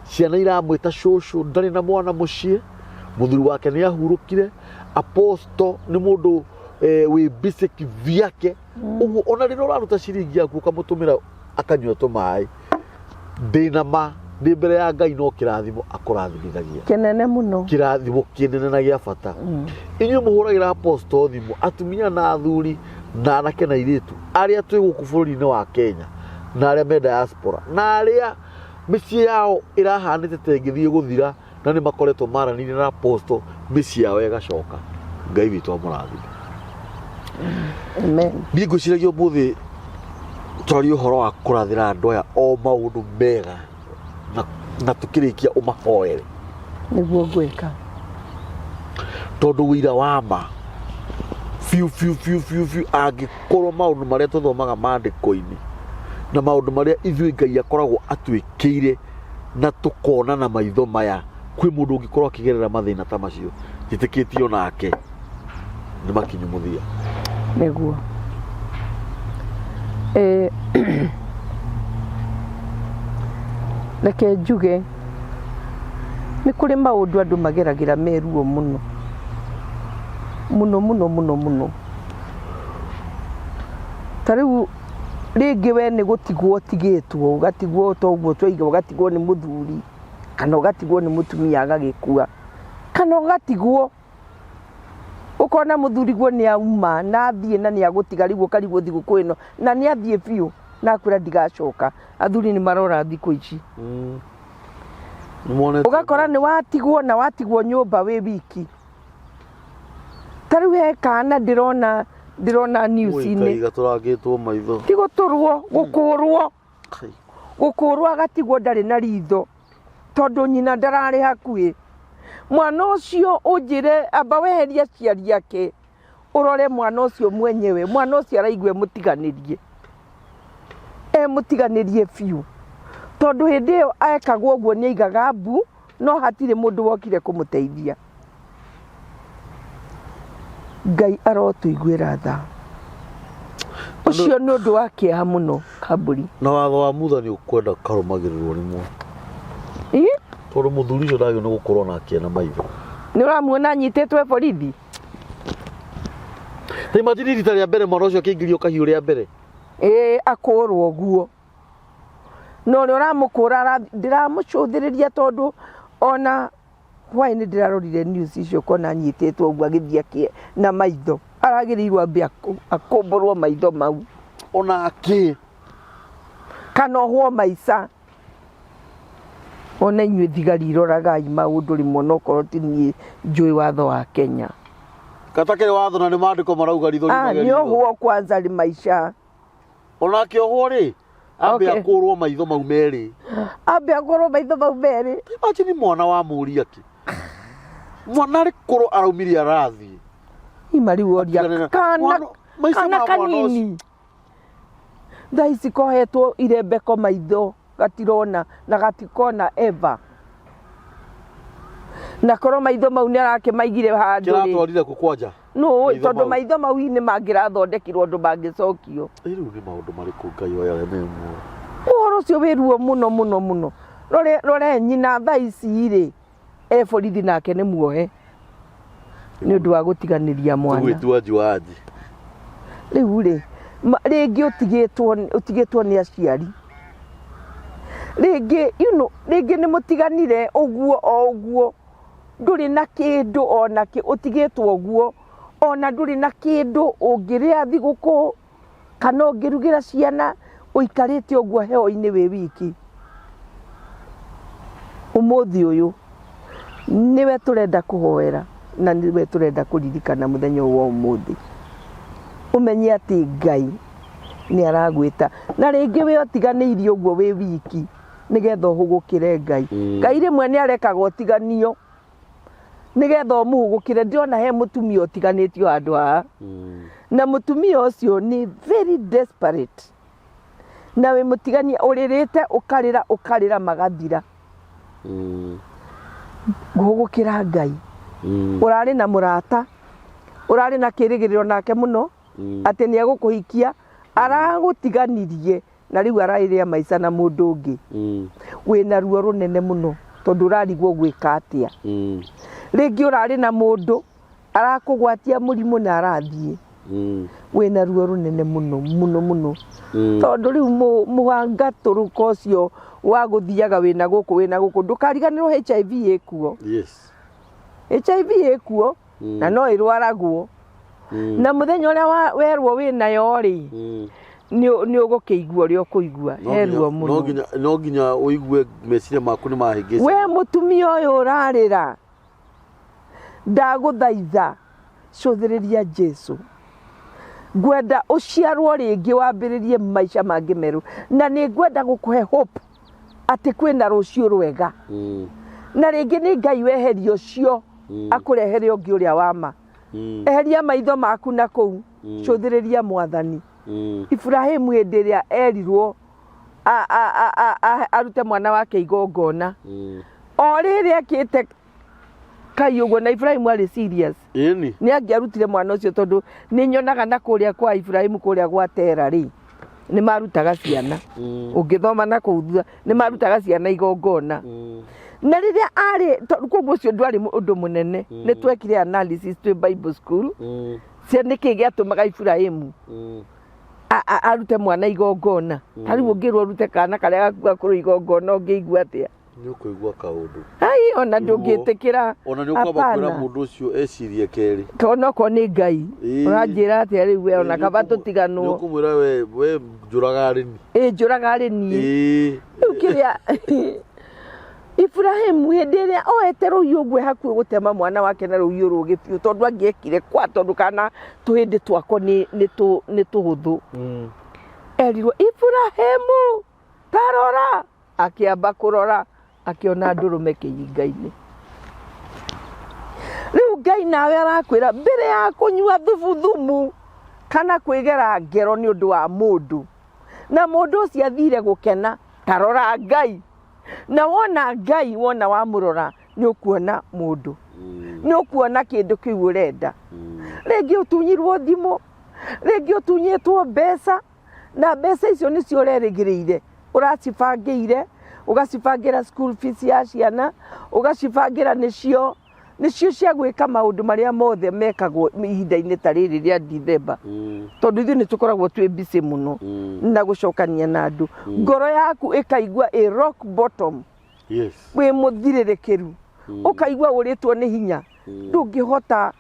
ciana iramwĩta cũcũ, ndarĩ na mwana mũciĩ, mũthuri wake nĩ ahurũkire. Apostle nĩ mũndũ Wĩ busy kivyake ũguo, ona rĩrĩa ũraruta ciringi yaku ũkamũtũmĩra akanyua tũmaĩ, ndĩna ma ndĩ mbere ya Ngai no kĩrathimo akũrathimithagia. Kĩnene mũno. Kĩrathimo kĩnene na gĩa bata. Inyuĩ mũhũragĩra apostle thimũ, atumia na athuri na anake na airĩtu arĩa twĩ gũkũ bũrũri-inĩ wa Kenya na arĩa me diaspora na arĩa mĩciĩ yao ĩrahanĩte ta ĩngĩthiĩ gũthira na nĩ makoretwo maranĩirie na apostle, mĩciĩ yao ĩgacoka, Ngai witũ amũrathime. Amen. Niĩ ngwĩciragia ũmũthĩ twarie ũhoro wa kũrathĩra andũ aya o maũndũ mega na tũkĩrĩkia ũmahoere. Nĩguo ngwĩka. Tondũ wĩira wa ma biũ biũ biũ biũ biũ, angĩkorwo maũndũ marĩa tũthomaga maandĩko-inĩ na maũndũ marĩa ithuĩ Ngai akoragwo atwĩkĩire na tũkona na maitho maya, kwĩ mũndũ ũngĩkorwo akĩgerera mathĩna ta macio, njĩtĩkĩtie onake nĩ makinyu mũthia. Nĩguo. Reke njuge nĩ kũrĩ maũndũ andũ mageragĩra me ruo mũno mũno mũno mũno mũno. Ta rĩu rĩngĩ we nĩ gũtigwo ũtigĩtwo, ũgatigwo ta ũguo twauga, ũgatigwo nĩ mũthuri kana ũgatigwo nĩ mũtumia agagĩkua, kana ũgatigwo ũkona mũthuriguo nĩ auma na athiĩ na nĩ agũtiga, rĩu ũkarigwo thigũkũ ĩno na nĩ athiĩ biũ na akwĩra ndigacoka. Athuri nĩ marora thikũ ici. Nĩmonete. Ũgakora nĩ watigwo na watigwo nyũmba wĩ wiki. Ta rĩu he kana ndĩrona news-inĩ. Ngai gatũrangĩtwo maitho. Ti gũtũrwo, gũkũrwo. Gũkũrwo agatigwo ndarĩ na ritho tondũ nyina ndararĩ hakuhĩ. Mwana ũcio ũnjĩre amba weherie aciari ake, ũrore mwana ũcio mwenyewe, mwana ũcio araigua emũtiganĩrie. Emũtiganĩrie biũ. Tondũ hĩndĩ ĩyo ekagwo ũguo nĩ aigaga mbu, no hatirĩ mũndũ wokire kũmũteithia. Ngai arotũiguĩra tha. Ũcio nĩ ũndũ wa kĩeha mũno, Kambũri. Na watho wa Mutha nĩ ũkwenda karũmagĩrĩrwo nĩ mwa. Ĩ? Tondũ mũthuri ũcio ndagĩrĩirwo nĩ gũkorwo nake na maitho. Nĩ ũramuona anyitĩtwo e borithi? Ta imagine rita rĩa mbere mwana ũcio akĩingĩrio kahiũ rĩa mbere. Ĩĩ, akũrwo ũguo. Na ũrĩa ũramũkũra ndĩramũcũthĩrĩria tondũ ona hwaĩ nĩ ndĩrarorire news icio kona anyitĩtwo ũguo agĩthiĩ akĩ na maitho. Aragĩrĩirwo ambe akũmbũrwo maitho mau. Ona akĩ. Kana ohwo maica. Ona inyuĩ thigari iroragai maũndũ rĩmwe onokorwo ti niĩ njũĩ watho wa Kenya. Gatakĩrĩ watho na nĩ maandĩko marauga ritho Ah, nĩ ohwo kwanza rĩ maica. Ona akĩohwo rĩ, ambe akũrwo maitho mau merĩ. Ambe akũrwo maitho mau merĩ. Imagine mwana wa mũri akĩ. Mwana arĩ kũrwo araumire arathiĩ. Ima rĩu oria kana kana kanini. Thaa ici kohetwo irembeko maitho gatirona na gatikona ever. Na korwo maitho mau nĩ arakĩmaigire handũ rĩ. Kĩratwarire kũ kwanja? Nũ Maitho tondũ mau. Maitho mau hihi nĩ mangĩrathondekirwo ũndũ mangĩcokio. Rĩu nĩ maũndũ marĩkũ Ngai oya arĩa me muoyo? Ũhoro ũcio wĩ ruo mũno mũno mũno. Rore rore nyina thaa ici rĩ e borithi nake nĩ muohe nĩ ũndũ wa gũtiganĩria mwana. Tũgwĩtua njuanji. Rĩu rĩ rĩngĩ ũtigĩtwo nĩ aciari, rĩngĩ you know, rĩngĩ nĩ mũtiganire ũguo o ũguo, ndũrĩ na kĩndũ ona kĩ, ũtigĩtwo ũguo, ona ndũrĩ na kĩndũ ũngĩrĩa thigũkũ kana ũngĩrugĩra ciana, ũikarĩte ũguo heho-inĩ wĩ wiki. Ũmũthĩ ũyũ nĩwe tũrenda kũhoera na nĩwe tũrenda kũririkana mũthenya ũyũ wa ũmũthĩ. Ũmenye atĩ Ngai nĩ aragwĩta. Na rĩngĩ we ũtiganĩirio ũguo wĩ wiki nĩgetha ũhũgũkĩre Ngai. Ngai rĩmwe nĩ arekaga ũtiganio nĩgetha ũmũhũgũkĩre. Ndĩrona he mũtumia ũtiganĩtio handũ haha. Na mũtumia ũcio nĩ very desperate. Na wĩ mũtiganie ũrĩrĩte ũkarĩra ũkarĩra magathira. Ngũhũgũkĩra Ngai. Ũrarĩ na mũrata, ũrarĩ na kĩrĩgĩrĩro nake mũno, atĩ nĩ egũkũhikia, aragũtiganirie na rĩu araĩrĩa maica na mũndũ ũngĩ. Wĩna ruo rũnene mũno tondũ ũrarigwo gwĩka atĩa. Rĩngĩ ũrarĩ na mũndũ arakũgwatia mũrimũ na arathiĩ. Wĩna ruo rũnene mũno mũno mũno, tondũ rĩu mũhangatũrũko ũcio wa gũthiaga wĩna gũkũ wĩna gũkũ, ndũkariganĩrwo HIV ĩkuo. HIV ĩkuo na no ĩrwaragwo, na mũthenya ũrĩa werwo wĩnayo rĩ, nĩ ũgũkĩigua ũrĩa ũkũigua. He ruo mũno. No nginya ũigue meciria maku nĩ mahĩngĩca. We mũtumia ũyũ ũrarĩra, ndagũthaitha cũthĩrĩria Jesu. Ngwenda ũciarwo rĩngĩ, wambĩrĩrie maica mangĩ merũ, na nĩ ngwenda gũkũhe hope atĩ kwĩna rũciũ rwega, na rĩngĩ nĩ Ngai weheria ũcio akũrehere ũngĩ ũrĩa wama. Eheria maitho maku na kũu, cũthĩrĩria Mwathani. Ibrahimu hĩndĩ ĩrĩa erirwo arute mwana wake igongona, o rĩrĩ ekĩte kai ũguo, na Ibrahimu arĩ serious, nĩ angĩarutire mwana ũcio, tondũ nĩ nyonaga na kũrĩa kwa Ibrahimu, kũrĩa gwa Tera rĩ, nĩ marutaga ciana. Ũngĩthoma na kũu thutha, nĩ marutaga ciana igongona. Na rĩrĩa arĩ koguo ũcio ndwarĩ ũndũ mũnene. Nĩ twekire analysis twĩ Bible school cia nĩkĩ gĩatũmaga Ibrahimu arute mwana igongona. Ta rĩu ũngĩrwo ũrute kana karĩa gaku gakũrũ igongona, ũngĩigua atĩa? Nĩ ũkũigua kaũndũ. Ai, ona ndũngĩtĩkĩra. Ona nĩ ũkwamba kwĩra Hapana. mũndũ ũcio ecirie kerĩ. Tondũ okorwo nĩ Ngai ũranjĩra atĩa rĩu we, ona kaba Nĩ tũtiganwo. ũkũmwĩra we njũraga arĩ ni. Ĩ, njũraga arĩ niĩ. Rĩu kĩrĩa Ibrahimu hĩndĩ ĩrĩa oete rũhiũ ũguo hakuhĩ gũtema mwana wake na rũhiũ rũgĩ biũ, tondũ angĩekire kwa tondũ kana tũhĩndĩ twako nĩ tũhũthũ, erirwo, "Ibrahimu, tarora." Akĩamba kũrora, akĩona ndũrũme kĩhinga-inĩ. Rĩu Ngai nawe arakwĩra, mbere ya kũnyua thubu thumu kana kwĩgera ngero nĩ ũndũ wa mũndũ, na mũndũ ũcio athire gũkena, tarora Ngai. Na wona Ngai, wona wamũrora, nĩ ũkuona mũndũ, nĩ ũkuona kĩndũ kĩu ũrenda. Rĩngĩ ũtunyirwo thimũ, rĩngĩ ũtunyĩtwo mbeca, na mbeca icio nĩcio ũrerĩgĩrĩire, ũracibangĩire, ũgacibangĩra school fees ya ciana, ũgacibangĩra nĩcio cia gwĩka maũndũ marĩa mothe mekagwo ihinda-inĩ ta rĩrĩ rĩa Dithemba, tondũ ithuĩ nĩ tũkoragwo twĩ busy mũno na gũcokania na andũ. Ngoro yaku ĩkaigua ĩ rock bottom, wĩ mũthirĩrĩkĩru, ũkaigua ũrĩtwo nĩ hinya, ndũngĩhota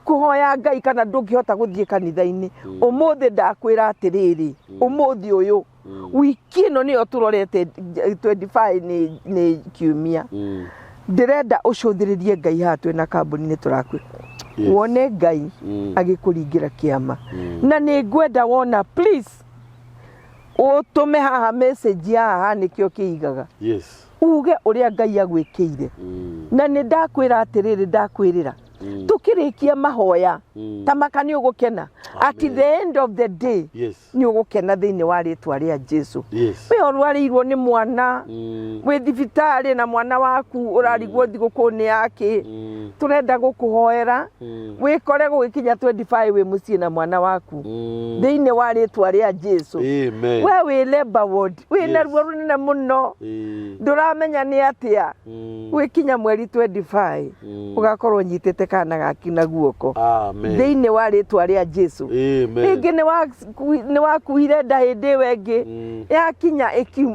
kũhoya Ngai kana ndũngĩhota gũthiĩ kanitha-inĩ. Ũmũthĩ ndakwĩra atĩrĩrĩ, ũmũthĩ ũyũ, wiki ĩno nĩyo tũrorete 25, nĩ kiumia, ndĩrenda ũcũthĩrĩrie Ngai. Haha twĩna kambuni nĩ tũrakwĩra wone Ngai agĩkũringĩra kĩama, na nĩ ngwenda wona, please ũtũme haha message haha, nĩkĩo kĩigaga, uge ũrĩa Ngai agwĩkĩire. Na nĩ ndakwĩra atĩrĩrĩ, ndakwĩrĩra tũkĩrĩkia mahoya ta maka nĩ ũgũkena. At the end of the day nĩ ũgũkena thĩinĩ wa rĩtwa rĩa Jesu. We ũrwarĩirwo nĩ mwana, wĩ thibitarĩ na mwana waku, ũrarigwo thigũkũ nĩ yake, tũrenda gũkũhoera wĩkore gũgĩkinya 25 wĩ mũciĩ na mwana waku thĩinĩ wa rĩtwa rĩa Jesu. Amen. We wĩ labour ward, wĩna ruo rũnene mũno, ndũramenya nĩ atĩa, gwĩkinya mweri 25 ũgakorwo ũnyitĩte kana gaku na guoko Amen. thĩinĩ wa rĩtwa rĩa Jesu. Amen. Rĩngĩ nĩ wakuire nda hĩndĩ ĩyo ĩngĩ, yakinya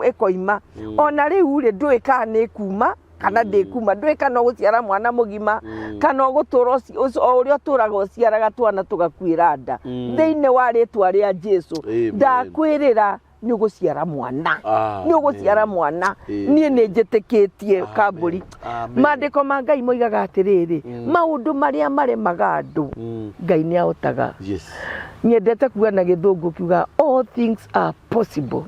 ĩkoima, ona rĩu rĩ, ndũĩ kana nĩ ĩkuma kana ndĩkuma, ndũĩ kana ũgũciara mwana mũgima kana ũgũtũra o ũrĩa ũtũraga ũciaraga twana tũgakuĩra nda. Thĩinĩ wa rĩtwa rĩa Jesu, Amen. ndakwĩrĩra nĩ ũgũciara mwana. Amen. Nĩ ũgũciara mwana. Amen. Niĩ nĩ njĩtĩkĩtie kambũri. Amen. Maandĩko ma Ngai moigaga atĩrĩrĩ, maũndũ marĩa maremaga andũ, Ngai nĩ ahotaga. Nyendete kuga na Gĩthũngũ kiuga, "All things are possible."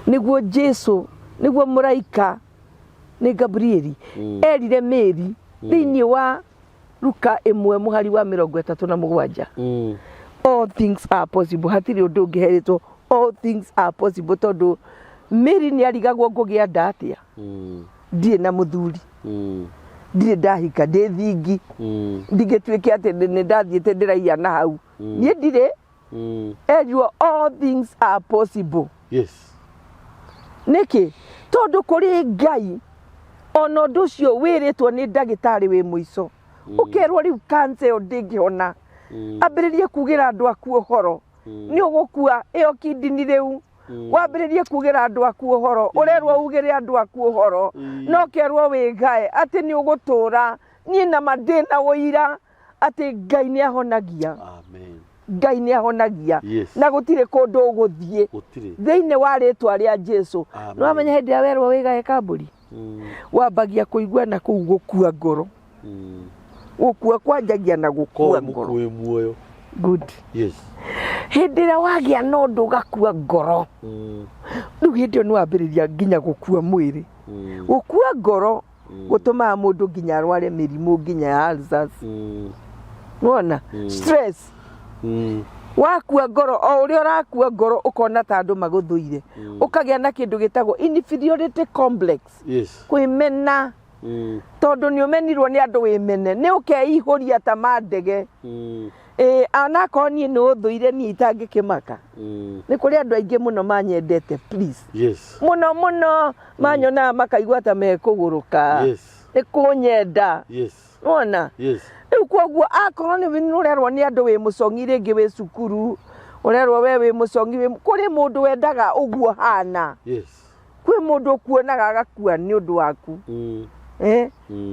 Nĩguo Jesu, nĩguo mũraika nĩ Gabrieli erire Mary thĩinĩ wa Luka 1 mũhari wa 37, "All things are possible." Hatirĩ ũndũ ũngĩherĩtwo. All things are possible, tondũ Mary nĩ arigagwo, ngũgĩa nda atĩa? Ndirĩ na mũthuri, ndirĩ ndahika, ndĩ thingi, ndingĩtuĩke atĩ nĩ ndathiĩte ndĩraiya na hau, niĩ ndirĩ. Erirwo, "All things are possible." Nĩkĩ? Tondũ kũrĩ Ngai, ona ũndũ ũcio wĩrĩtwo nĩ ndagĩtarĩ wĩ mũico. Ũkerwo rĩu cancer ĩyo ndĩngĩhona. Ambĩrĩrie kugĩra andũ aku ũhoro. Nĩ ũgũkua ĩyo kidney rĩu. Wambĩrĩrie kugĩra andũ aku ũhoro. Ũrerwo ugĩre andũ aku ũhoro. No kerwo wĩgae atĩ nĩ ũgũtũra. Niĩ nama ndĩna ũira atĩ Ngai nĩ ahonagia. Amen. Ngai nĩ ahonagia. Yes. Na gũtirĩ kũndũ ũgũthiĩ. Gũtirĩ. Thĩinĩ wa rĩtwa rĩa Jesu. Amen. Nĩ wamenya hĩndĩ ĩrĩa werwo wĩgae kambũri? Wambagia kũigua na kũu gũkua ngoro. Gũkua kwanjagia na gũkua Korwo ngoro. mũkuĩ muoyo. Good. Yes. Hĩndĩ ĩrĩa wagĩa na ũndũ ũgakua ngoro, rĩu hĩndĩ ĩyo nĩ wambĩrĩria nginya gũkua mwĩrĩ. Gũkua ngoro gũtũmaga mũndũ nginya arware mĩrimũ nginya ya ulcers. Wona? Stress. Wakua ngoro, o ũrĩa ũrakua ngoro ũkona ta andũ magũthũire. Ũkagĩa na kĩndũ gĩtagwo inferiority complex. Yes. Kwĩmena. Tondũ nĩ ũmenirwo nĩ andũ wĩmene, nĩ ũkeihũria ta mandege. Ĩĩ, onakorwo niĩ nĩ ũthũire niĩ itangĩkĩmaka. Nĩ kũrĩ andũ aingĩ mũno manyendete, please. Yes. Mũno mũno manyonaga makaigua ta mekũgũrũka. Yes. Nĩ kũnyenda. Yes. Wona? Yes. Rĩu koguo akorwo nĩ ũrerwo nĩ andũ wĩ mũcong'i rĩngĩ wĩ cukuru, ũrerwo we wĩ mũcong'i wĩ kũrĩ mũndũ wendaga ũguo hana. Yes. Kwĩ mũndũ ũkuonaga agakua nĩ ũndũ waku.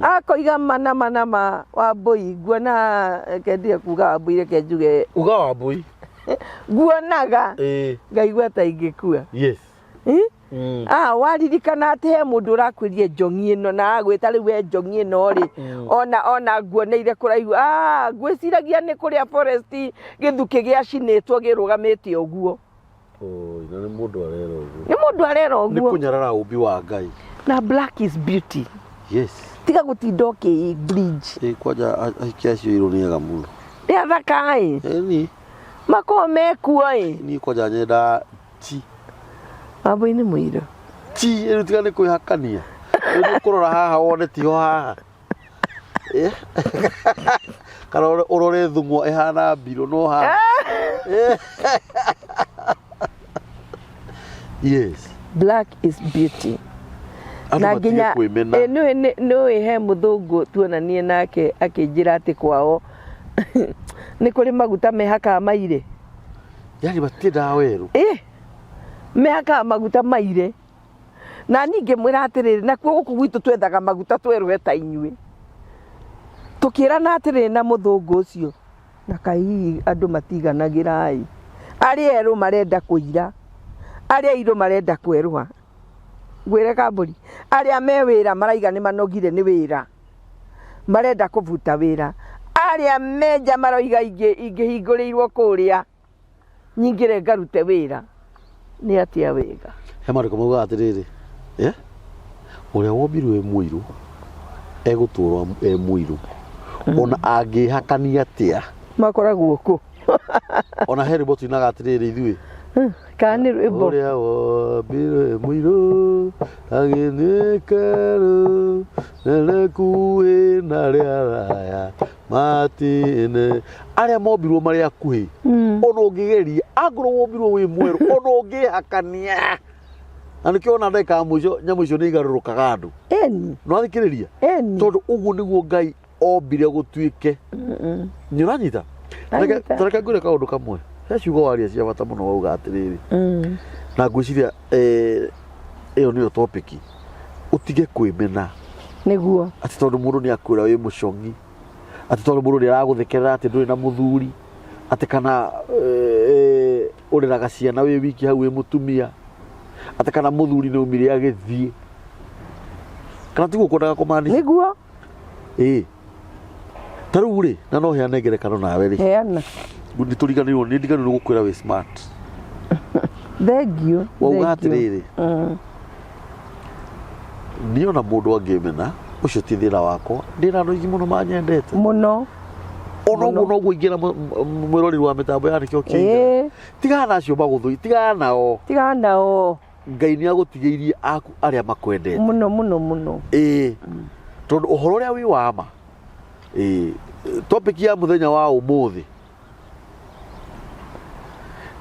Akoiga mana mana ma Wambũi, nguona reke ndige kuga Wambũi reke njuge. Uga Wambũi. Nguonaga ngaigua ta ingĩkua. Yes. Ah, waririkana atĩ he mũndũ ũrakwĩrire njong'i ĩno na agwĩta rĩu we njong'i ĩno rĩ, ona nguoneire kũraihu. Ah, ngwĩciragia nĩ kũrĩa forest gĩthukĩ gĩacinĩtwo kĩrũgamĩte ũguo. Oi, na nĩ mũndũ arera ũguo. Nĩ mũndũ arera Nĩ ũguo. kũnyarara ũmbi wa Ngai. Na black is beauty. Yes. Tiga gũtinda ũkĩ bleach. Ĩ kwanja ahiki acio airũ nĩ ega mũno. Nĩ athaka ĩ. Ĩni. Makoragwo mekuo ĩ. Niĩ kwanja nyenda ti. Wambũi nĩ mũirũ. Ti, rĩu tiga nĩ kwĩhakania. Rĩu nĩ ũkũrora haha wone tiho haha. Kana ũrore thung'wa ĩhana mbirũ no haha. Yes. Black is beauty. Andũ Na matige nginya kwĩmena. Nĩũĩ he mũthũngũ tuonanie nake akĩnjĩra atĩ kwao nĩ kũrĩ maguta mehakaga maire. Yani matiendaga werũ. Mehakaga maguta maire. Na niĩ ngĩmwĩra atĩrĩrĩ, nakuo gũkũ gwitũ twethaga maguta twerũhe ta inyuĩ. Tũkĩrana atĩrĩrĩ na mũthũngũ ũcio, na kaĩ hihi andũ matiganagĩra ĩ. Arĩa erũ marenda kũira, arĩa airũ marenda kwerũha. Ngwĩre kambũri, arĩa me wĩra maraiga nĩ manogire nĩ wĩra, marenda kũbuta wĩra. Arĩa menja maroiga ingĩhingũrĩirwo kũrĩa nyingĩre ngarute wĩra. Nĩ atĩa wega? He maandĩko maugaga atĩrĩrĩ, ũrĩa wombirwo e mũirũ egũtũũra e mũirũ, ona angĩhakania atĩa. Makoragwo kũ? Ona he rwĩmbo tuinaga atĩrĩrĩ ithuĩ. Kana nĩ rwĩmbo? Ũrĩa wombirwo e mũirũ agĩnĩkerũ nĩrĩkuhĩ na rĩa raya matine. Arĩa mombirwo marĩ akuhĩ, ona ũngĩgeria, angorwo wombirwo wĩ mwerũ, ona ũngĩhakania. Na nĩkĩo ona ndagĩka ya mũico nyamũ icio nĩ igarũrũkaga andũ. Eni. Nĩ wathikĩrĩria? Eni. Tondũ ũguo nĩguo Ngai ombire gũtuĩke. Nĩ ũranyita? Ndanyita. Tareke ngwĩre kaũndũ kamwe. He ciugo waria cia bata mũno wauga atĩrĩrĩ. Na ngwĩciria ĩyo nĩyo topic. Ũtige kwĩmena. Nĩguo. Atĩ tondũ mũndũ nĩ akwĩra wĩ mũcong'i. Atĩ tondũ mũndũ nĩ aragũthekerera atĩ ndũrĩ na mũthuri. Atĩ kana ũreraga ciana wĩ wiki hau wĩ mũtumia. Atĩ kana mũthuri nĩ aumire agĩthiĩ. Kana tiguo kwendaga kũmaanisha? Nĩguo. Ĩĩ. Ta rĩu rĩ, na no heane ngerekano nawe rĩ. Heana. Nĩ tũriganĩirwo, nĩ ndiganĩirwo gũkwĩra wĩ smart. Thank you. Wauga Thank you. atĩrĩrĩ. Niĩ ona mũndũ angĩmena, ũcio ti thĩna wakwa. Ndĩna andũ aingĩ mũno manyendete. Mũno. Ona ũguo noguo ingĩra mwĩroreri wa mĩtambo ya nĩkĩo kĩngĩ. Tigana na acio magũthũi, tigana nao. Tigana nao. Ngai nĩ agũtigĩirie aku arĩa makwendete. Mũno, mũno, mũno. Ĩĩ. Tondũ ũhoro ũrĩa wĩ wa ma. Ĩĩ. Topic ya mũthenya wa ũmũthĩ.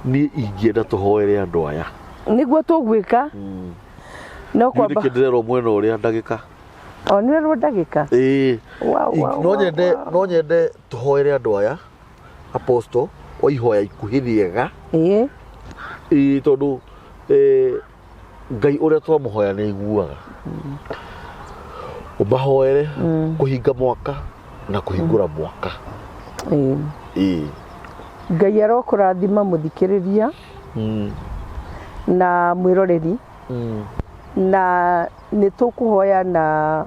Niĩ ingĩenda tũhoere andũ aya. Nĩguo tũgwĩka. No Niĩ kwamba. nĩkĩ ndĩrerwo mwena ũrĩa ndagĩka. O nĩ rwo ndagĩka. Ĩĩ. Wow, wow, No wow, nyende wow. no nyende tũhoere andũ aya apostle o ihoya ikuhĩ rĩega. Ĩĩ. Ĩĩ tondũ Ngai ũrĩa twamũhoya nĩ aiguaga. Ũmahoere kũhinga mwaka na kũhingũra mwaka. Ĩĩ. Ĩĩ. Ngai arokũrathima mũthikĩrĩria na mwĩroreri na nĩ tũkũhoya na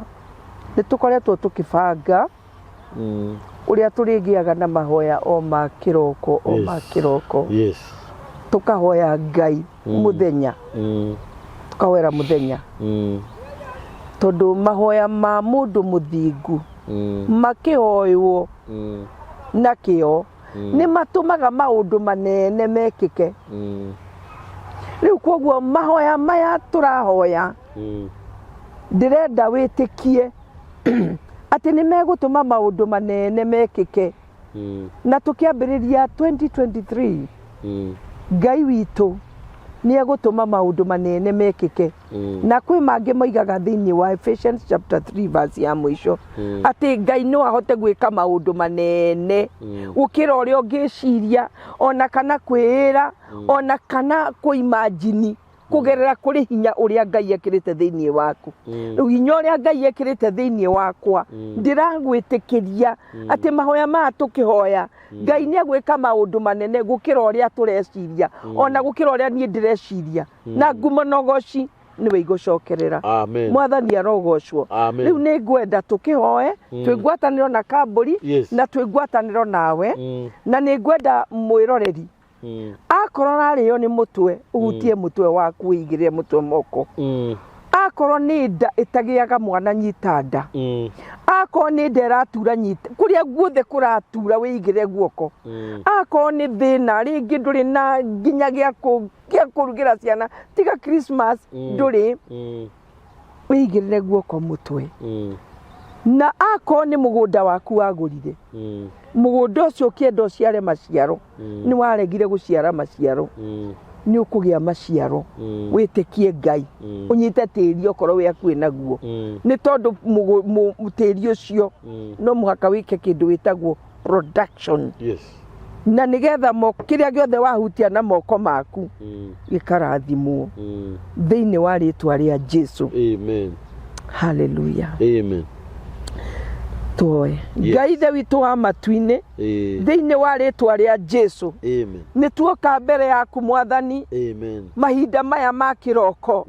nĩ tũkoretwo tũkĩbanga ũrĩa tũrĩgĩaga na mahoya o ma kĩroko o ma kĩroko. Yes. Tũkahoya Ngai mũthenya, tũkahoera mũthenya tondũ mahoya ma mũndũ mũthingu makĩhoywo na kĩo nĩ matũmaga maũndũ manene mekĩke. Rĩu koguo mahoya maya tũrahoya ndĩrenda wĩtĩkie atĩ nĩ megũtũma maũndũ manene mekĩke. Na tũkĩambĩrĩria 2023 Ngai witũ nĩ egũtũma maũndũ manene mekĩke. Na kwĩ mangĩ moigaga thĩinĩ wa Ephesians chapter 3 verse ya mũico atĩ Ngai no ahote gwĩka maũndũ manene gũkĩra ũrĩa ũngĩciria ona kana kwĩĩra ona kana kũimajini kũgerera kũrĩ hinya ũrĩa Ngai ekĩrĩte thĩinĩ waku. Rĩu hinya ũrĩa Ngai ekĩrĩte thĩinĩ wakwa ndĩragwĩtĩkĩria atĩ mahoya maya tũkĩhoya Ngai nĩ egwĩka maũndũ manene gũkĩra ũrĩa tũreciria ona gũkĩra ũrĩa niĩ ndĩreciria na ngumo na ũgoci nĩwe igũcokerera. Amen. Mwathani arogocwo. Amen. Rĩu nĩ ngwenda tũkĩhoe twĩ ngwatanĩro na kambũri Yes. na twĩ ngwatanĩro nawe na nĩ ngwenda mwĩroreri akorwo ũrarĩo nĩ mũtwe ũhutie mũtwe waku ũigĩrĩre mũtwe moko, akorwo nĩ nda ĩtagĩaga mwana nyita nda, akorwo nĩ nda ĩratura nyita kũrĩa guothe kũratura wĩigĩrĩre guoko, akorwo nĩ thĩna rĩngĩ ndũrĩ na nginya gĩa kũrugĩra ciana tiga Christmas ndũrĩ, wĩigĩrĩre guoko mũtwe. Na akorwo nĩ mũgũnda waku wagũrire, mũgũnda ũcio ũkĩenda ũciare maciaro nĩ waregire gũciara maciaro, nĩ ũkũgĩa maciaro. Wĩtĩkie Ngai, ũnyite tĩri okorwo wĩ hakuhĩ naguo, nĩ tondũ tĩri ũcio no mũhaka wĩke kĩndũ wĩtagwo production. Yes. Na nĩgetha kĩrĩa gĩothe wahutia na moko maku gĩkarathimwo thĩinĩ wa rĩtwa rĩa Jesu. Amen. Hallelujah. Amen. Tuoe. Yes. Ngai ithe witũ wa matu-inĩ, thĩinĩ wa rĩtwa rĩa Jesu, Amen. nĩ tuoka mbere yaku Mwathani Amen. mahinda maya ma kĩroko,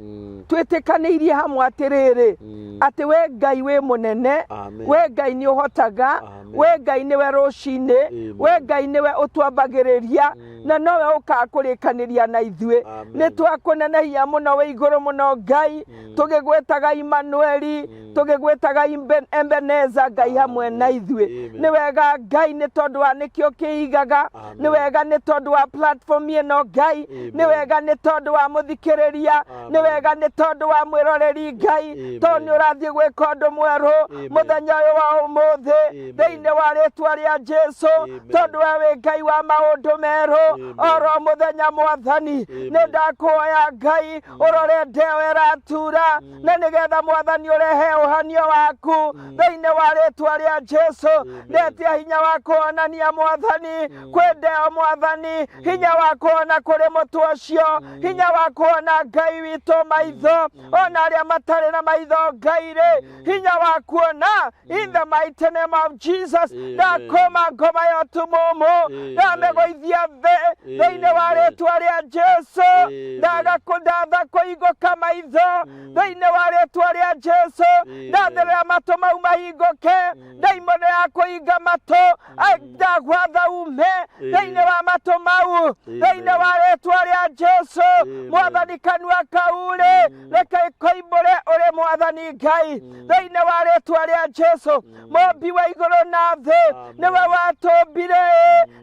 twĩtĩkanĩirie hamwe atĩrĩrĩ atĩ we Ngai wĩ mũnene, Amen. we Ngai nĩ ũhotaga, Amen. we Ngai nĩwe rũcinĩ, Amen. we Ngai nĩwe ũtwambagĩrĩria na nowe ũkaga kũrĩkanĩria na ithuĩ. Amen. Nĩ twakũnenehia mũno wĩ igũrũ mũno Ngai, tũgĩgwĩtaga Emmanueli, tũgĩgwĩtaga Ebeneza, Ngai hamwe na ithuĩ. Amen. Nĩ wega Ngai nĩ tondũ wa nĩkĩo kĩigaga, Amen. nĩ wega nĩ tondũ wa platform ĩno Ngai, Amen. nĩ wega nĩ tondũ wa mũthikĩrĩria, nĩ Amen. wega nĩ tondũ wa mwĩroreri Ngai, Amen. tondũ nĩ ũrathiĩ gwĩka ũndũ mwerũ Amen. mũthenya ũyũ wa ũmũthĩ Amen. thĩinĩ wa rĩtwa rĩa Jesu, Amen. tondũ we wĩ Ngai wa maũndũ merũ Amen. oro mũthenya Mwathani. Amen. Nĩ ndakũhoya Ngai ũrore ndeo ĩratura na nĩgetha Mwathani ũrehe ũhonio waku thĩinĩ wa rĩtwa rĩa Jesu. Ndetia hinya wa kũhonania Mwathani kwĩ ndeo Mwathani, hinya wa kũhona kũrĩ mũtwe ũcio, hinya wa kũhona Ngai witũ maitho ona arĩa matarĩ na maitho Ngai rĩ, hinya wa kuona in the mighty name of Jesus. Amen. Ndakũma ngoma ya ũtumumu, Amen. ndamĩgũithia thĩ thĩinĩ wa Amen. rĩtwa rĩa Jesu. Amen. Ndaga ndatha kũhingũka maitho thĩinĩ wa rĩtwa rĩa Jesu. Amen. Ndathĩrĩra matũ mau mahingũke, ndaimono ya kũhinga matũ ndagwatha ume thĩinĩ wa matũ mau thĩinĩ wa rĩtwa rĩa Jesu. Amen. Mwathani kanua kau rĩ reke koimbũre ũrĩ Mwathani Ngai thĩinĩ wa rĩtwa rĩa Jesu. Mũmbi wa igũrũ na thĩ Amen. nĩwe watũmbire,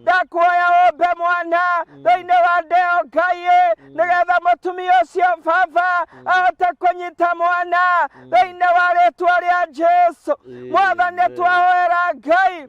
ndakuoya ũmbe mwana thĩinĩ wa ndeo Ngai nĩgetha mũtumia ũcio baba ahote kũnyita mwana thĩinĩ wa rĩtwa rĩa Jesu. Mwathani Amen. twahoera Ngai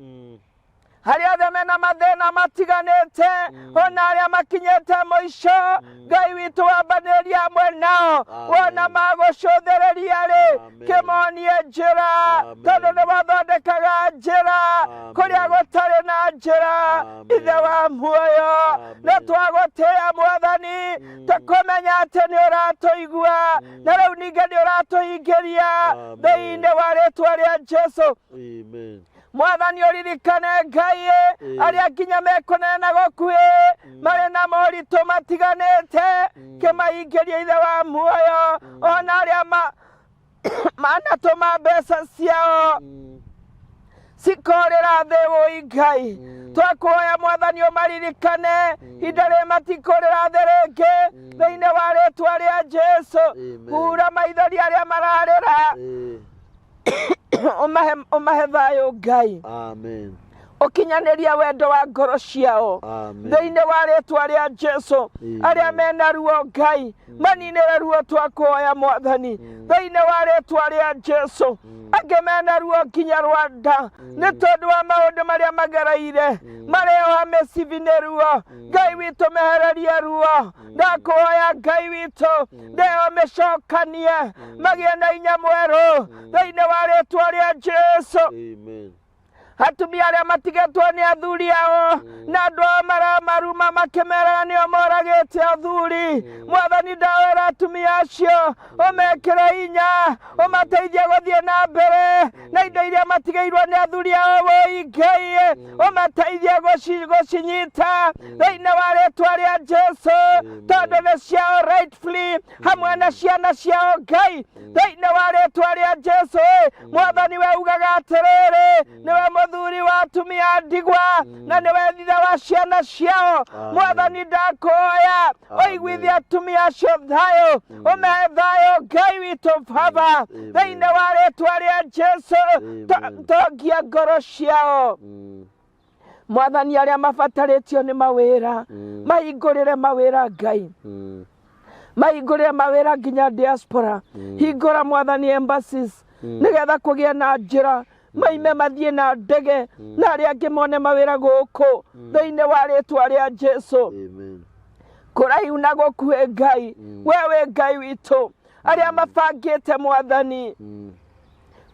harĩa othe mena mena mathĩna matiganĩte ona arĩa makinyĩte mũico Ngai witũ wambanĩrĩria hamwe nao Amen. wona magũcũthĩrĩria rĩ Amen. kĩmonie njĩra Amen. tondũ nĩ wathondekaga njĩra Amen. kũrĩa gũtarĩ na njĩra Amen. ithe wa muoyo Amen. nĩ twagũtĩĩa mwathani tũkũmenya atĩ nĩ ũratũigua na rĩu ningĩ nĩ ũratũhingĩria Amen. thĩinĩ wa rĩtwa rĩa Jesu Amen. mwathani ũririkane ngai arĩa nginya mekũnene na gũkuhĩ marĩ na moritũ matiganĩte kĩmahingĩrie ithe wa muoyo ona arĩa manatũma mbeca ciao cikorĩra thĩ wũi ngai twakũhoya mwathani ũmaririkane ihinda rĩrĩ matikũrĩra thĩ rĩngĩ thĩinĩ wa rĩtwa rĩa Jesu Amen. hura maithori arĩa mararĩra Eh. ũmahe thayũ ngai Amen. ũkinyanĩria wendo wa ngoro ciao Amen. thĩinĩ wa rĩtwa rĩa Jesu Amen. arĩa mena ruo ngai maninĩre ruo twakũhoya mwathani thĩinĩ wa rĩtwa rĩa Jesu angĩ mena ruo nginya rwa nda nĩ tondũ wa maũndũ marĩa magereire mareoha mĩcibi nĩ ruo ngai witũ mehererie ruo ndakũhoya ngai witũ ndeo mĩcokanie magĩe na inya mwerũ thĩinĩ wa rĩtwa rĩa Jesu Amen. atumia arĩa matigetwo nĩ athuri ao na andũ ao maramaruma makĩmeraga nĩo moragĩte athuri mwathani ndawĩra atumia acio ũmekĩre hinya ũmateithie gũthiĩ na mbere na indo iria matigĩirwo nĩ athuri ao wũi Ngai ũmateithie gũcinyita thĩinĩ wa rĩtwa rĩa Jesu tondũ nĩ ciao rightfully hamwe na ciana ciao Ngai thĩinĩ wa rĩtwa rĩa Jesu mwathani we ugaga atĩrĩrĩ nĩwe mũthuri wa atumia ndigwa na nĩwe thitha wa ciana ciao Amen. mwathani ndakũhoya ũiguithie atumia acio thayũ ũmehe thayũ Ngai witũ baba Amen. thĩinĩ wa rĩtwa rĩa Jesu Amen. tongia ngoro ciao mwathani arĩa mabatarĩtio nĩ mawĩra mahingũrĩre mawĩra Ngai mahingũrĩre mawĩra nginya diaspora hingũra mwathani embassies nĩgetha kũgĩe na njĩra maime mathiĩ na ndege na arĩa angĩ mone mawĩra gũkũ thĩinĩ wa rĩtwa rĩa Jesu Amen. kũraihu na gũkuhĩ Ngai we wĩ Ngai witũ arĩa mabangĩte mwathani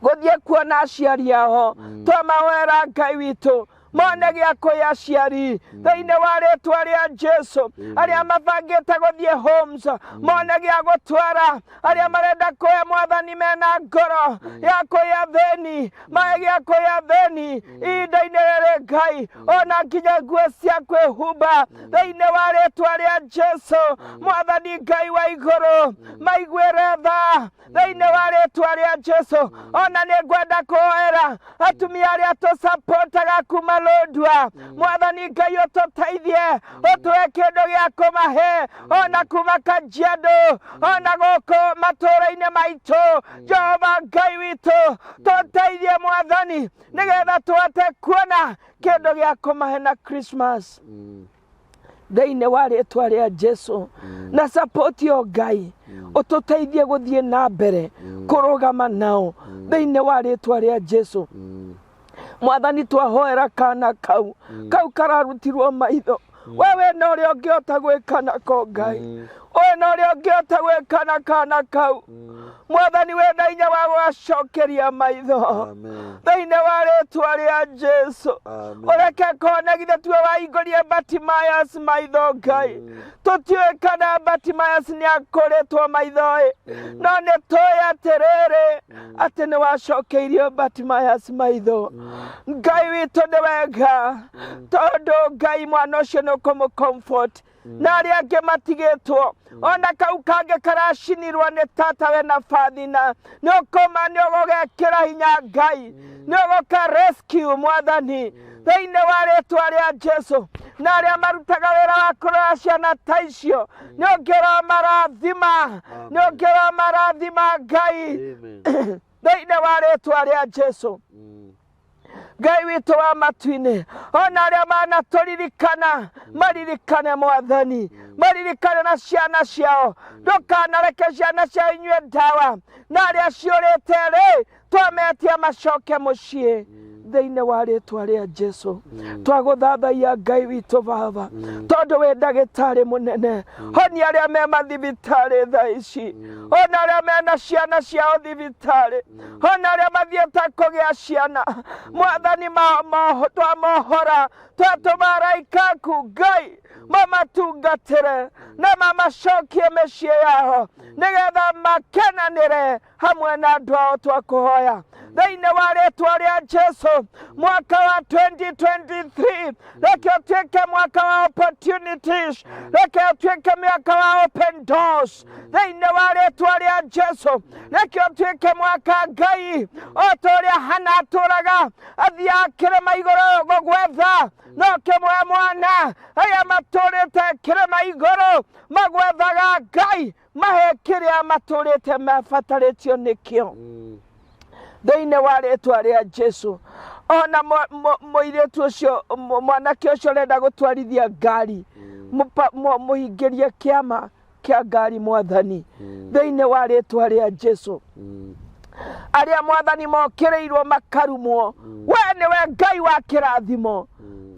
gũthiĩ kuona aciari ao twamahoera Ngai witũ mone gĩa kũhe aciari thĩinĩ wa rĩtwa rĩa Jesu arĩa mabangĩte gũthiĩ homes mone gĩa gũtwara arĩa marenda kũhe mwathani mena ngoro ya kũhe athĩni mahe gĩa kũhe athĩni ihinda-inĩ rĩrĩ Ngai ona nginya nguo cia kwĩhumba thĩinĩ wa rĩtwa rĩa Jesu mwathani Ngai wa igũrũ maiguĩre tha thĩinĩ wa rĩtwa rĩa Jesu ona nĩ ngwenda kũhoera atumia arĩa tũcapotaga kuma Lodwar mwathani Ngai ũtũteithie ũtũhe kĩndũ gĩa kũmahe ona kuma Kajiado ona gũkũ matũũra-inĩ maitũ Jehova Ngai witũ tũteithie mwathani nĩgetha tũhote kuona kĩndũ gĩa kũmahe na Christmas thĩinĩ wa rĩtwa rĩa Jesu na support yo Ngai ũtũteithie gũthiĩ na mbere kũrũgama nao thĩinĩ wa rĩtwa rĩa Jesu mwathani twahoera kana kau kau kararutirwo maitho wewe na ũrĩa ũngĩhota gwĩka nako Ngai we na ũrĩa ũngĩhota gwĩka na kana kau mwathani wĩna hinya wa gũgacokeria maitho Amen. thĩinĩ wa rĩtwa rĩa Jesu Amen. ũreke kone githĩ tuwe waingũrie Bartimaeus maitho Ngai tũtiũĩ kana Bartimaeus nĩ akũrĩtwo maitho ĩ no nĩ tũĩ atĩrĩrĩ atĩ nĩ wacokeirio Bartimaeus maitho Ngai witũ nĩ wega tondũ Ngai mwana ũcio nĩ ũkũmũ comfort na arĩa angĩ matigĩtwo ona kau kangĩ karacinirwo nĩ tatawe na bathina nĩ ũkũma nĩ ũgũgekĩra hinya Ngai nĩ ũgũka rescue mwathani thĩinĩ wa rĩtwa rĩa Jesu na arĩa marutaga wĩra wa kũrora ciana ta icio nĩ ũngĩromarathima nĩ ũngĩromarathima Ngai Amen. thĩinĩ wa rĩtwa rĩa Jesu Ngai witũ wa matu-inĩ ona arĩa manatũririkana maririkane mwathani maririkane na ciana ciao ndũkanareke ciana ciao inyue ndawa na arĩa ciũrĩte rĩ twametia macoke mũciĩ Thĩinĩ wa rĩtwa rĩa Jesu, twagũthathaiya Ngai witũ Baba, tondũ wĩ ndagĩtarĩ mũnene. Honia arĩa me mathibitarĩ thaa ici, ona arĩa mena ciana ciao thibitarĩ, ona arĩa mathiĩte kũgĩa ciana. Mwathani, twamohora, twatũma araika aku Ngai mamatungatĩre na mamacokie mĩciĩ yao, nĩgetha makenanĩre hamwe na andũ ao. Twakũhoya thĩinĩ wa rĩtwa rĩa Jesu, mwaka wa 2023 reke ũtuĩke mwaka wa opportunities, reke ũtuĩke mwaka wa open doors. Thĩinĩ wa rĩtwa rĩa Jesu, reke ũtuĩke mwaka Ngai, o ta ũrĩa Hana atũraga athiaga kĩrĩma igũrũ gũgwetha no kĩmwe mwana. Arĩa matũrĩte kĩrĩma igũrũ magwethaga Ngai, mahe kĩrĩa matũrĩte mabatarĩtio nĩkĩo thĩinĩ wa rĩtwa rĩa Jesu. Ona mũirĩtu ũcio, mwanake ũcio ũrenda gũtwarithia ngari, mũhingĩrie kĩama kĩa ngari, Mwathani, thĩinĩ wa rĩtwa rĩa Jesu. Arĩa, Mwathani, mokĩrĩirwo makarumwo, we nĩwe Ngai wa kĩrathimo.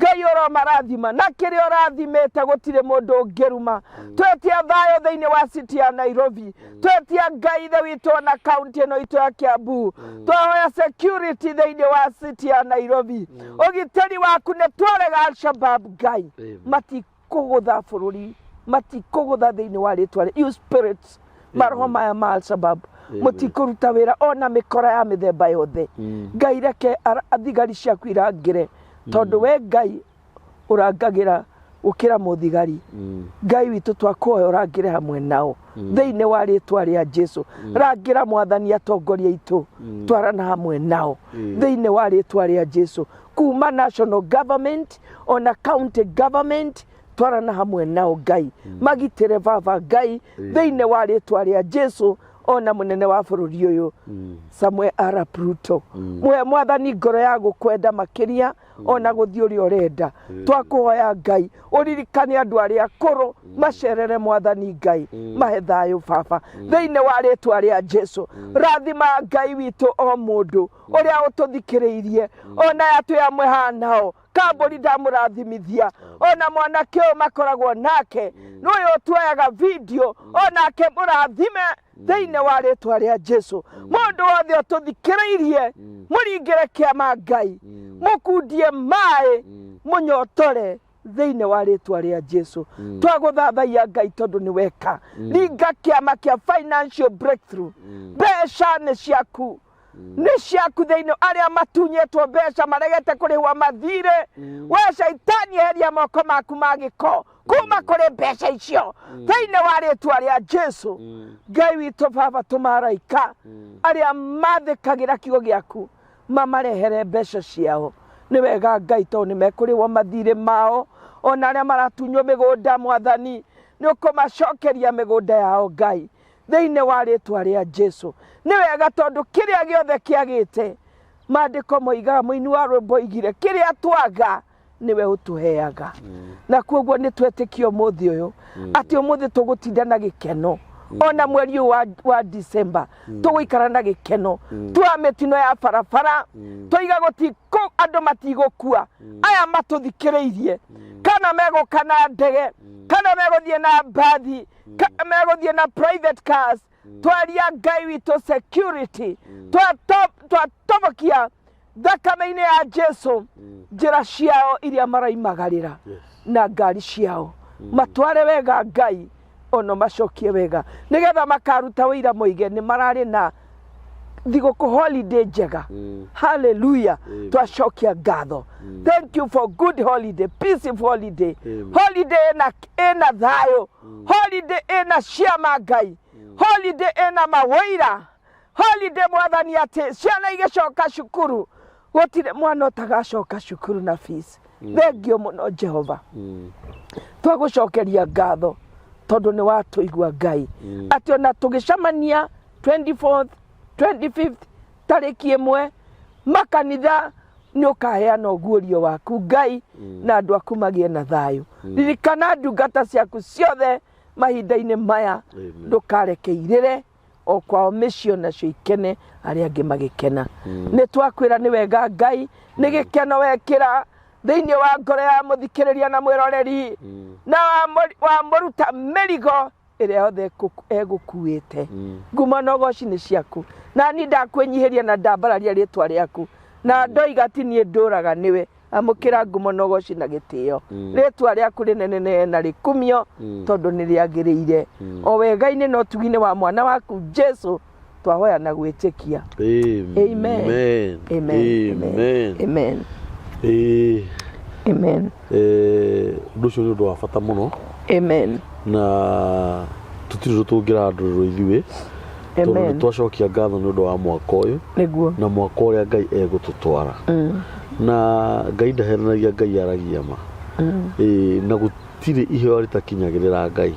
Ngai ũromarathima na kĩrĩa ũrathimĩte gũtirĩ mũndũ ũngĩruma. Twetia thayũ thĩinĩ wa city ya Nairobi, twetia Ngai Ithe witũ na kaunti ĩno itũ ya Kiambu. Twahoya security thĩinĩ wa city ya Nairobi, ũgitĩri waku. Nĩ twarega Alshabab, Ngai. Amen. Matikũgũtha bũrũri, matikũgũtha thĩinĩ wa rĩtwa rĩa you spirits, maroho maya ma Alshabab mũtikũruta wĩra, ona mĩkora ya mĩthemba yothe. Ngai, reke thigari ciaku irangĩre, tondũ we Ngai ũrangagĩra gũkĩra mũthigari. Ngai witũ, twakũhoya ũrangĩre hamwe nao thĩinĩ wa rĩtwa rĩa Jesu. Rangĩra, Mwathani, atongoria aitũ, twarana hamwe nao thĩinĩ wa rĩtwa rĩa Jesu, kuma national government ona county government, twarana hamwe nao Ngai, magitĩre Baba Ngai thĩinĩ wa rĩtwa rĩa Jesu. Ona mũnene wa bũrũri ũyũ Samuel Arap Ruto, muhe, Mwathani, ngoro ya gũkwenda makĩria ona gũthiĩ ũrĩa ũrenda. Twakũhoya Ngai ũririkane andũ arĩa akũrũ, macerere, Mwathani Ngai, mahe thayũ Baba thĩinĩ wa rĩtwa rĩa Jesu. Rathima, Ngai witũ, o mũndũ ũrĩa ũtũthikĩrĩirie, ona aya twĩ amwe haha nao. Kambũri ndamũrathimithia, ona mwanake ũyũ makoragwo nake nĩ ũyũ ũtuoyaga video, onake mũrathime thĩinĩ wa rĩtwa rĩa Jesu. Mũndũ wothe ũtũthikĩrĩirie, mũringĩre kĩama Ngai, mũkundie maĩ, mũnyotore thĩinĩ wa rĩtwa rĩa Jesu. Twagũthathaiya Ngai tondũ nĩ weka. Ringa kĩama kĩa financial breakthrough. Mbeca nĩ ciaku, nĩ ciaku thĩinĩ. Arĩa matunyĩtwo mbeca maregete kũrĩhwo mathirĩ, we Caitani, eheria moko maku ma gĩko kuma kũrĩ mbeca icio thĩinĩ wa rĩtwa rĩa Jesu. Ngai witũ Baba, tũmaraika arĩa mathĩkagĩra kiugo gĩaku mamarehere mbeca ciao. Nĩ wega Ngai, tondũ nĩ mekũrĩhwo mathirĩ mao. Ona arĩa maratunywo mĩgũnda, Mwathani, nĩ ũkũmacokeria mĩgũnda yao, Ngai, thĩinĩ wa rĩtwa rĩa Jesu. Nĩ wega, tondũ kĩrĩa gĩothe kĩagĩte, maandĩko moigaga, mũini wa rwĩmbo oigire, kĩrĩa twaga nĩwe ũtũheaga. Na koguo nĩ twetĩkia ũmũthĩ ũyũ atĩ ũmũthĩ tũgũtinda na gĩkeno, ona mweri ũyũ wa December tũgũikara na gĩkeno. Twa mĩtino ya barabara tũiga gũti andũ matigũkua aya matũthikĩrĩirie, kana megũka na ndege, kana megũthiĩ na mbathi, kana megũthiĩ na private cars. Twaria, Ngai witũ, security, twatobokia thakame-inĩ ya Jesu njĩra ciao iria maraimagarĩra na ngari ciao. Matware wega, Ngai, ona macokie wega, nĩgetha makaruta wĩira moige nĩ mararĩ na thigũkũ, holiday njega. Hallelujah. Twacokia ngatho. Thank you for good holiday, peaceful holiday. Amen. Holiday ĩna thayũ, holiday ĩna ciama, Ngai, holiday ĩna mawĩira, holiday, Mwathani, atĩ ciana igĩcoka cukuru gũtirĩ mwana ũtagacoka cukuru na fees. Thengio mũno, Jehova. Twagũcokeria ngatho tondũ nĩ watũigua, Ngai, atĩ ona tũgĩcemania 24th, 25th, tarĩki 1 makanitha, nĩ ũkaheana ũguũrio waku, Ngai, na andũ aku magĩe na thayũ. Ririkana ndungata ciaku ciothe mahinda-inĩ maya. Amen. Ndũkareke irĩre. o kwao mĩciĩ onacio ikene, arĩa angĩ magĩkena. Nĩ twakwĩra nĩ wega Ngai, nĩ gĩkeno wekĩra thĩinĩ wa ngoro ya mũthikĩrĩria na mwĩroreri, na wamũruta mĩrigo ĩrĩa yothe egũkuĩte. Ngumo na ũgoci nĩ ciaku, na niĩ ndakwĩnyihĩria na ndambararia rĩtwa rĩaku, na ndoiga ti niĩ ndũraga nĩwe. Amũkĩra ngumo na ũgoci na gĩtĩo, rĩtwa rĩaku rĩnene na rĩkumio, tondũ nĩ rĩagĩrĩire. O wega-inĩ na ũtugi-inĩ wa mwana waku Jesu twahoya na gwĩtĩkia. Amen. Amen. Amen. Amen. Ĩĩ, Amen. Ũndũ ũcio nĩ ũndũ wa bata mũno. Amen. Na tũtirĩ ũndũ tũngĩrandũrĩrwo ithuĩ, tondũ Amen. nĩ twacokia ngatho nĩ ũndũ wa mwaka ũyũ Nĩguo. na mwaka ũrĩa Ngai egũtũtwara. Na Ngai ndahenanagia, Ngai aragia ma. Ĩĩ, na gũtirĩ iheo rĩtakinyagĩrĩra Ngai.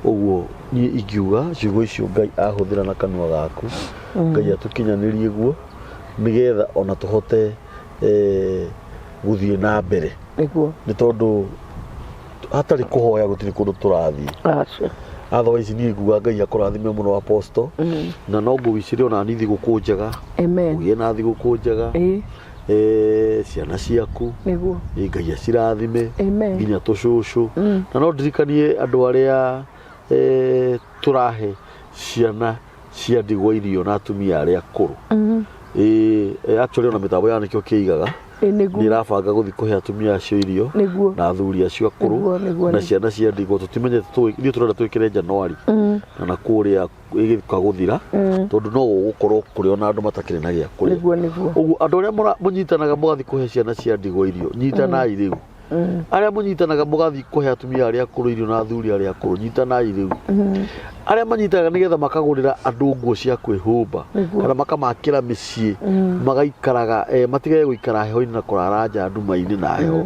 Ũguo niĩ ingiuga ciugo icio Ngai ahũthĩra na kanua gaku, Ngai atũkinyanĩrie guo, nĩgetha ona tũhote gũthiĩ na mbere. Nĩguo. Nĩ tondũ hatarĩ kũhoya gũtirĩ kũndũ tũrathiĩ. Aca. Otherwise niĩ nguga Ngai akũrathime mũno Apostle, na no ngũwicĩre ona ni thigũkũ njega. Amen. Ũgĩe na thigũkũ njega. Ĩĩ. Ciana ciaku. Nĩguo. Ngai acirathime. Amen. Nginya tũcũcũ. Na no ndirikanie andũ arĩa tũrahe ciana cia ndigwa irio na atumia arĩa akũrũ. Actually ona mĩtambo ya nĩkĩo kĩigaga. Ĩĩ, nĩguo. Nĩ ĩrabanga gũthiĩ kũhe atumia acio irio. Nĩguo. Na athuri acio akũrũ. Nĩguo, nĩguo, Na nĩguo. ciana cia ndigwa tũtimenyete ithuĩ tũrenda twĩkĩre January. Na kũrĩa ĩgĩũka gũthira, tondũ no gũgũkorwo kũrĩ ona andũ matakĩrĩ na gĩa kũrĩa. Nĩguo, nĩguo. Ũguo andũ arĩa mũnyitanaga mũgathiĩ kũhe ciana cia ndigwa irio, nyitanai rĩu. Arĩa mũnyitanaga mũgathiĩ kũhe atumia arĩa akũrũ irio na athuri arĩa akũrũ, nyitanai rĩu. Arĩa manyitanaga nĩgetha makagũrĩra andũ nguo cia kwĩhumba, kana makamakĩra mĩciĩ, magaikaraga, matigage gũikara heho-inĩ na kũrara nja nduma-inĩ na heho.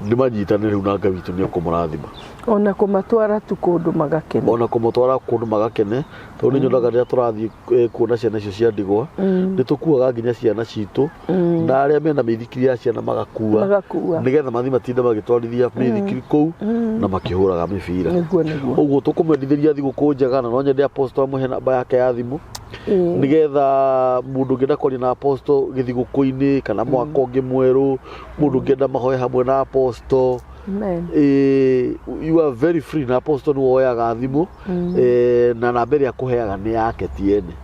Nĩ manyitane rĩu na Ngai witũ nĩ ekũmũrathima. Ona kũmatwara tu kũndũ magakene. Ona kũmatwara kũndũ magakene, tondũ nĩ nyonaga rĩrĩa tũrathiĩ kuona ciana icio cia ndigwa, nĩ tũkuaga nginya ciana citũ, na arĩa mena mĩithikiri ya ciana magakua, Magakua. nĩgetha mathiĩ matinde magĩtwarithia mĩithikiri kũu na makĩhũraga mĩbira. Nĩguo, nĩguo. Ũguo tũkũmwendithĩria thigũkũ njega, na no nyende Apostle amũhe namba yake ya thimũ, nĩgetha mũndũ ũngĩenda kwaria na Apostle gĩthigũkũ-inĩ kana mwaka ũngĩ mwerũ, mũndũ ũngĩenda mahoe hamwe na Apostle. Amen. You are very free, na Apostle nĩ woyaga thimũ, na namba ĩrĩa akũheaga nĩ yake ti ene.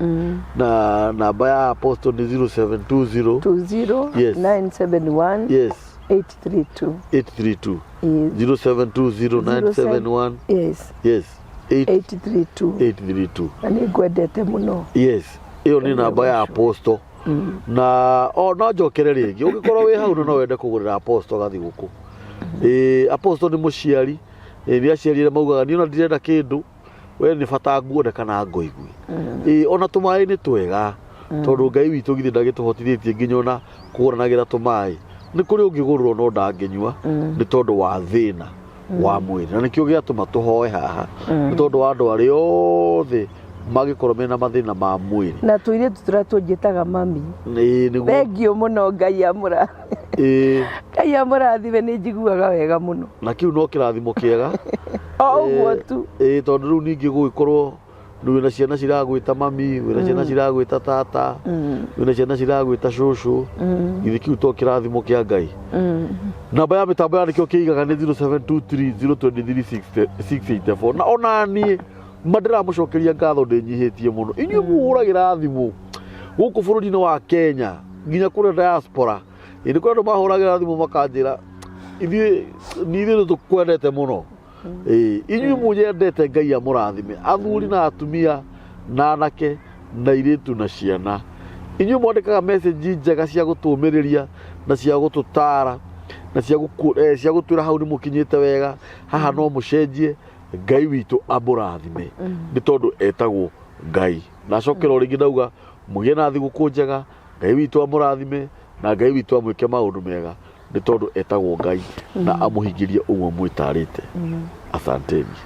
Na namba ya Apostle nĩ 0720 20 Yes. 971 Yes. 832. 832. Yes. 0720 971 Yes. Yes. 832. 832. Na nĩ ngwendete mũno. Yes. Ĩyo nĩ namba ya Apostle. Na o no njokere rĩngĩ, ũngĩkorwo wĩ hau na no wende kũgũrĩra Apostle gathigũkũ. Apostle nĩ mũciari, nĩ aciari arĩa maugaga niĩ ona ndirenda kĩndũ, we nĩ bata nguone kana ngoigue. Ona tũmaĩ nĩ twega, tondũ Ngai witũ githĩ ndagĩtũhotithĩtie nginya ona kũgũranagĩra tũmaĩ. Nĩ kũrĩ ũngĩgũrĩrwo no ndangĩnyua, nĩ tondũ wa thĩna wa mwĩrĩ. Na nĩkĩo gĩatũma tũhoe haha, nĩ tondũ wa andũ arĩa othe mangĩkorwo mena mathĩna ma mwĩrĩ. Na tũirĩtu tũrĩa tũnjĩtaga mami. Ĩĩ, nĩguo. Thengiũ mũno, Ngai amũra. Ĩĩ. Ngai amũrathime, nĩ njiguaga wega mũno. Na kĩu no kĩrathimo kĩega. O ũguo tu. Ĩĩ, tondũ rĩu ningĩ gũgĩkorwo wĩna ciana ciragwĩta mami, wĩna ciana ciragwĩta tata, wĩna ciana ciragwĩta cũcũ. Githĩ kĩu to kĩrathimo kĩa Ngai? Namba ya mĩtambo ya nĩkĩo kĩigaga nĩ 0723 023 684. Na ona niĩ ma ndĩramũcokeria ngatho ndĩnyihĩtie mũno. Inyuĩ mũhũragĩra thimũ gũkũ bũrũri-inĩ wa Kenya nginya kũrĩa diaspora. Ĩ, nĩ kũrĩ andũ mahũragĩra thimũ makanjĩra ithuĩ nĩ ithuĩ nĩ tũkwendete mũno. Ĩ, inyuĩ mũnyendete, Ngai amũrathime, athuri na atumia na anake na airĩtu na ciana. Inyuĩ mwandĩkaga message njega cia gũtũmĩrĩria na cia gũtũtara na cia gũtwĩra hau nĩ mũkinyĩte wega, haha no mũcenjie. Ngai witũ amũrathime, nĩ tondũ etagwo Ngai. Na acokera o rĩngĩ ndauga mũgĩe na thigũkũ njega, Ngai witũ amũrathime na Ngai witũ amwĩke maũndũ mega, nĩ tondũ etagwo Ngai, na amũhingĩrie ũguo mwĩtarĩte. Asanteni.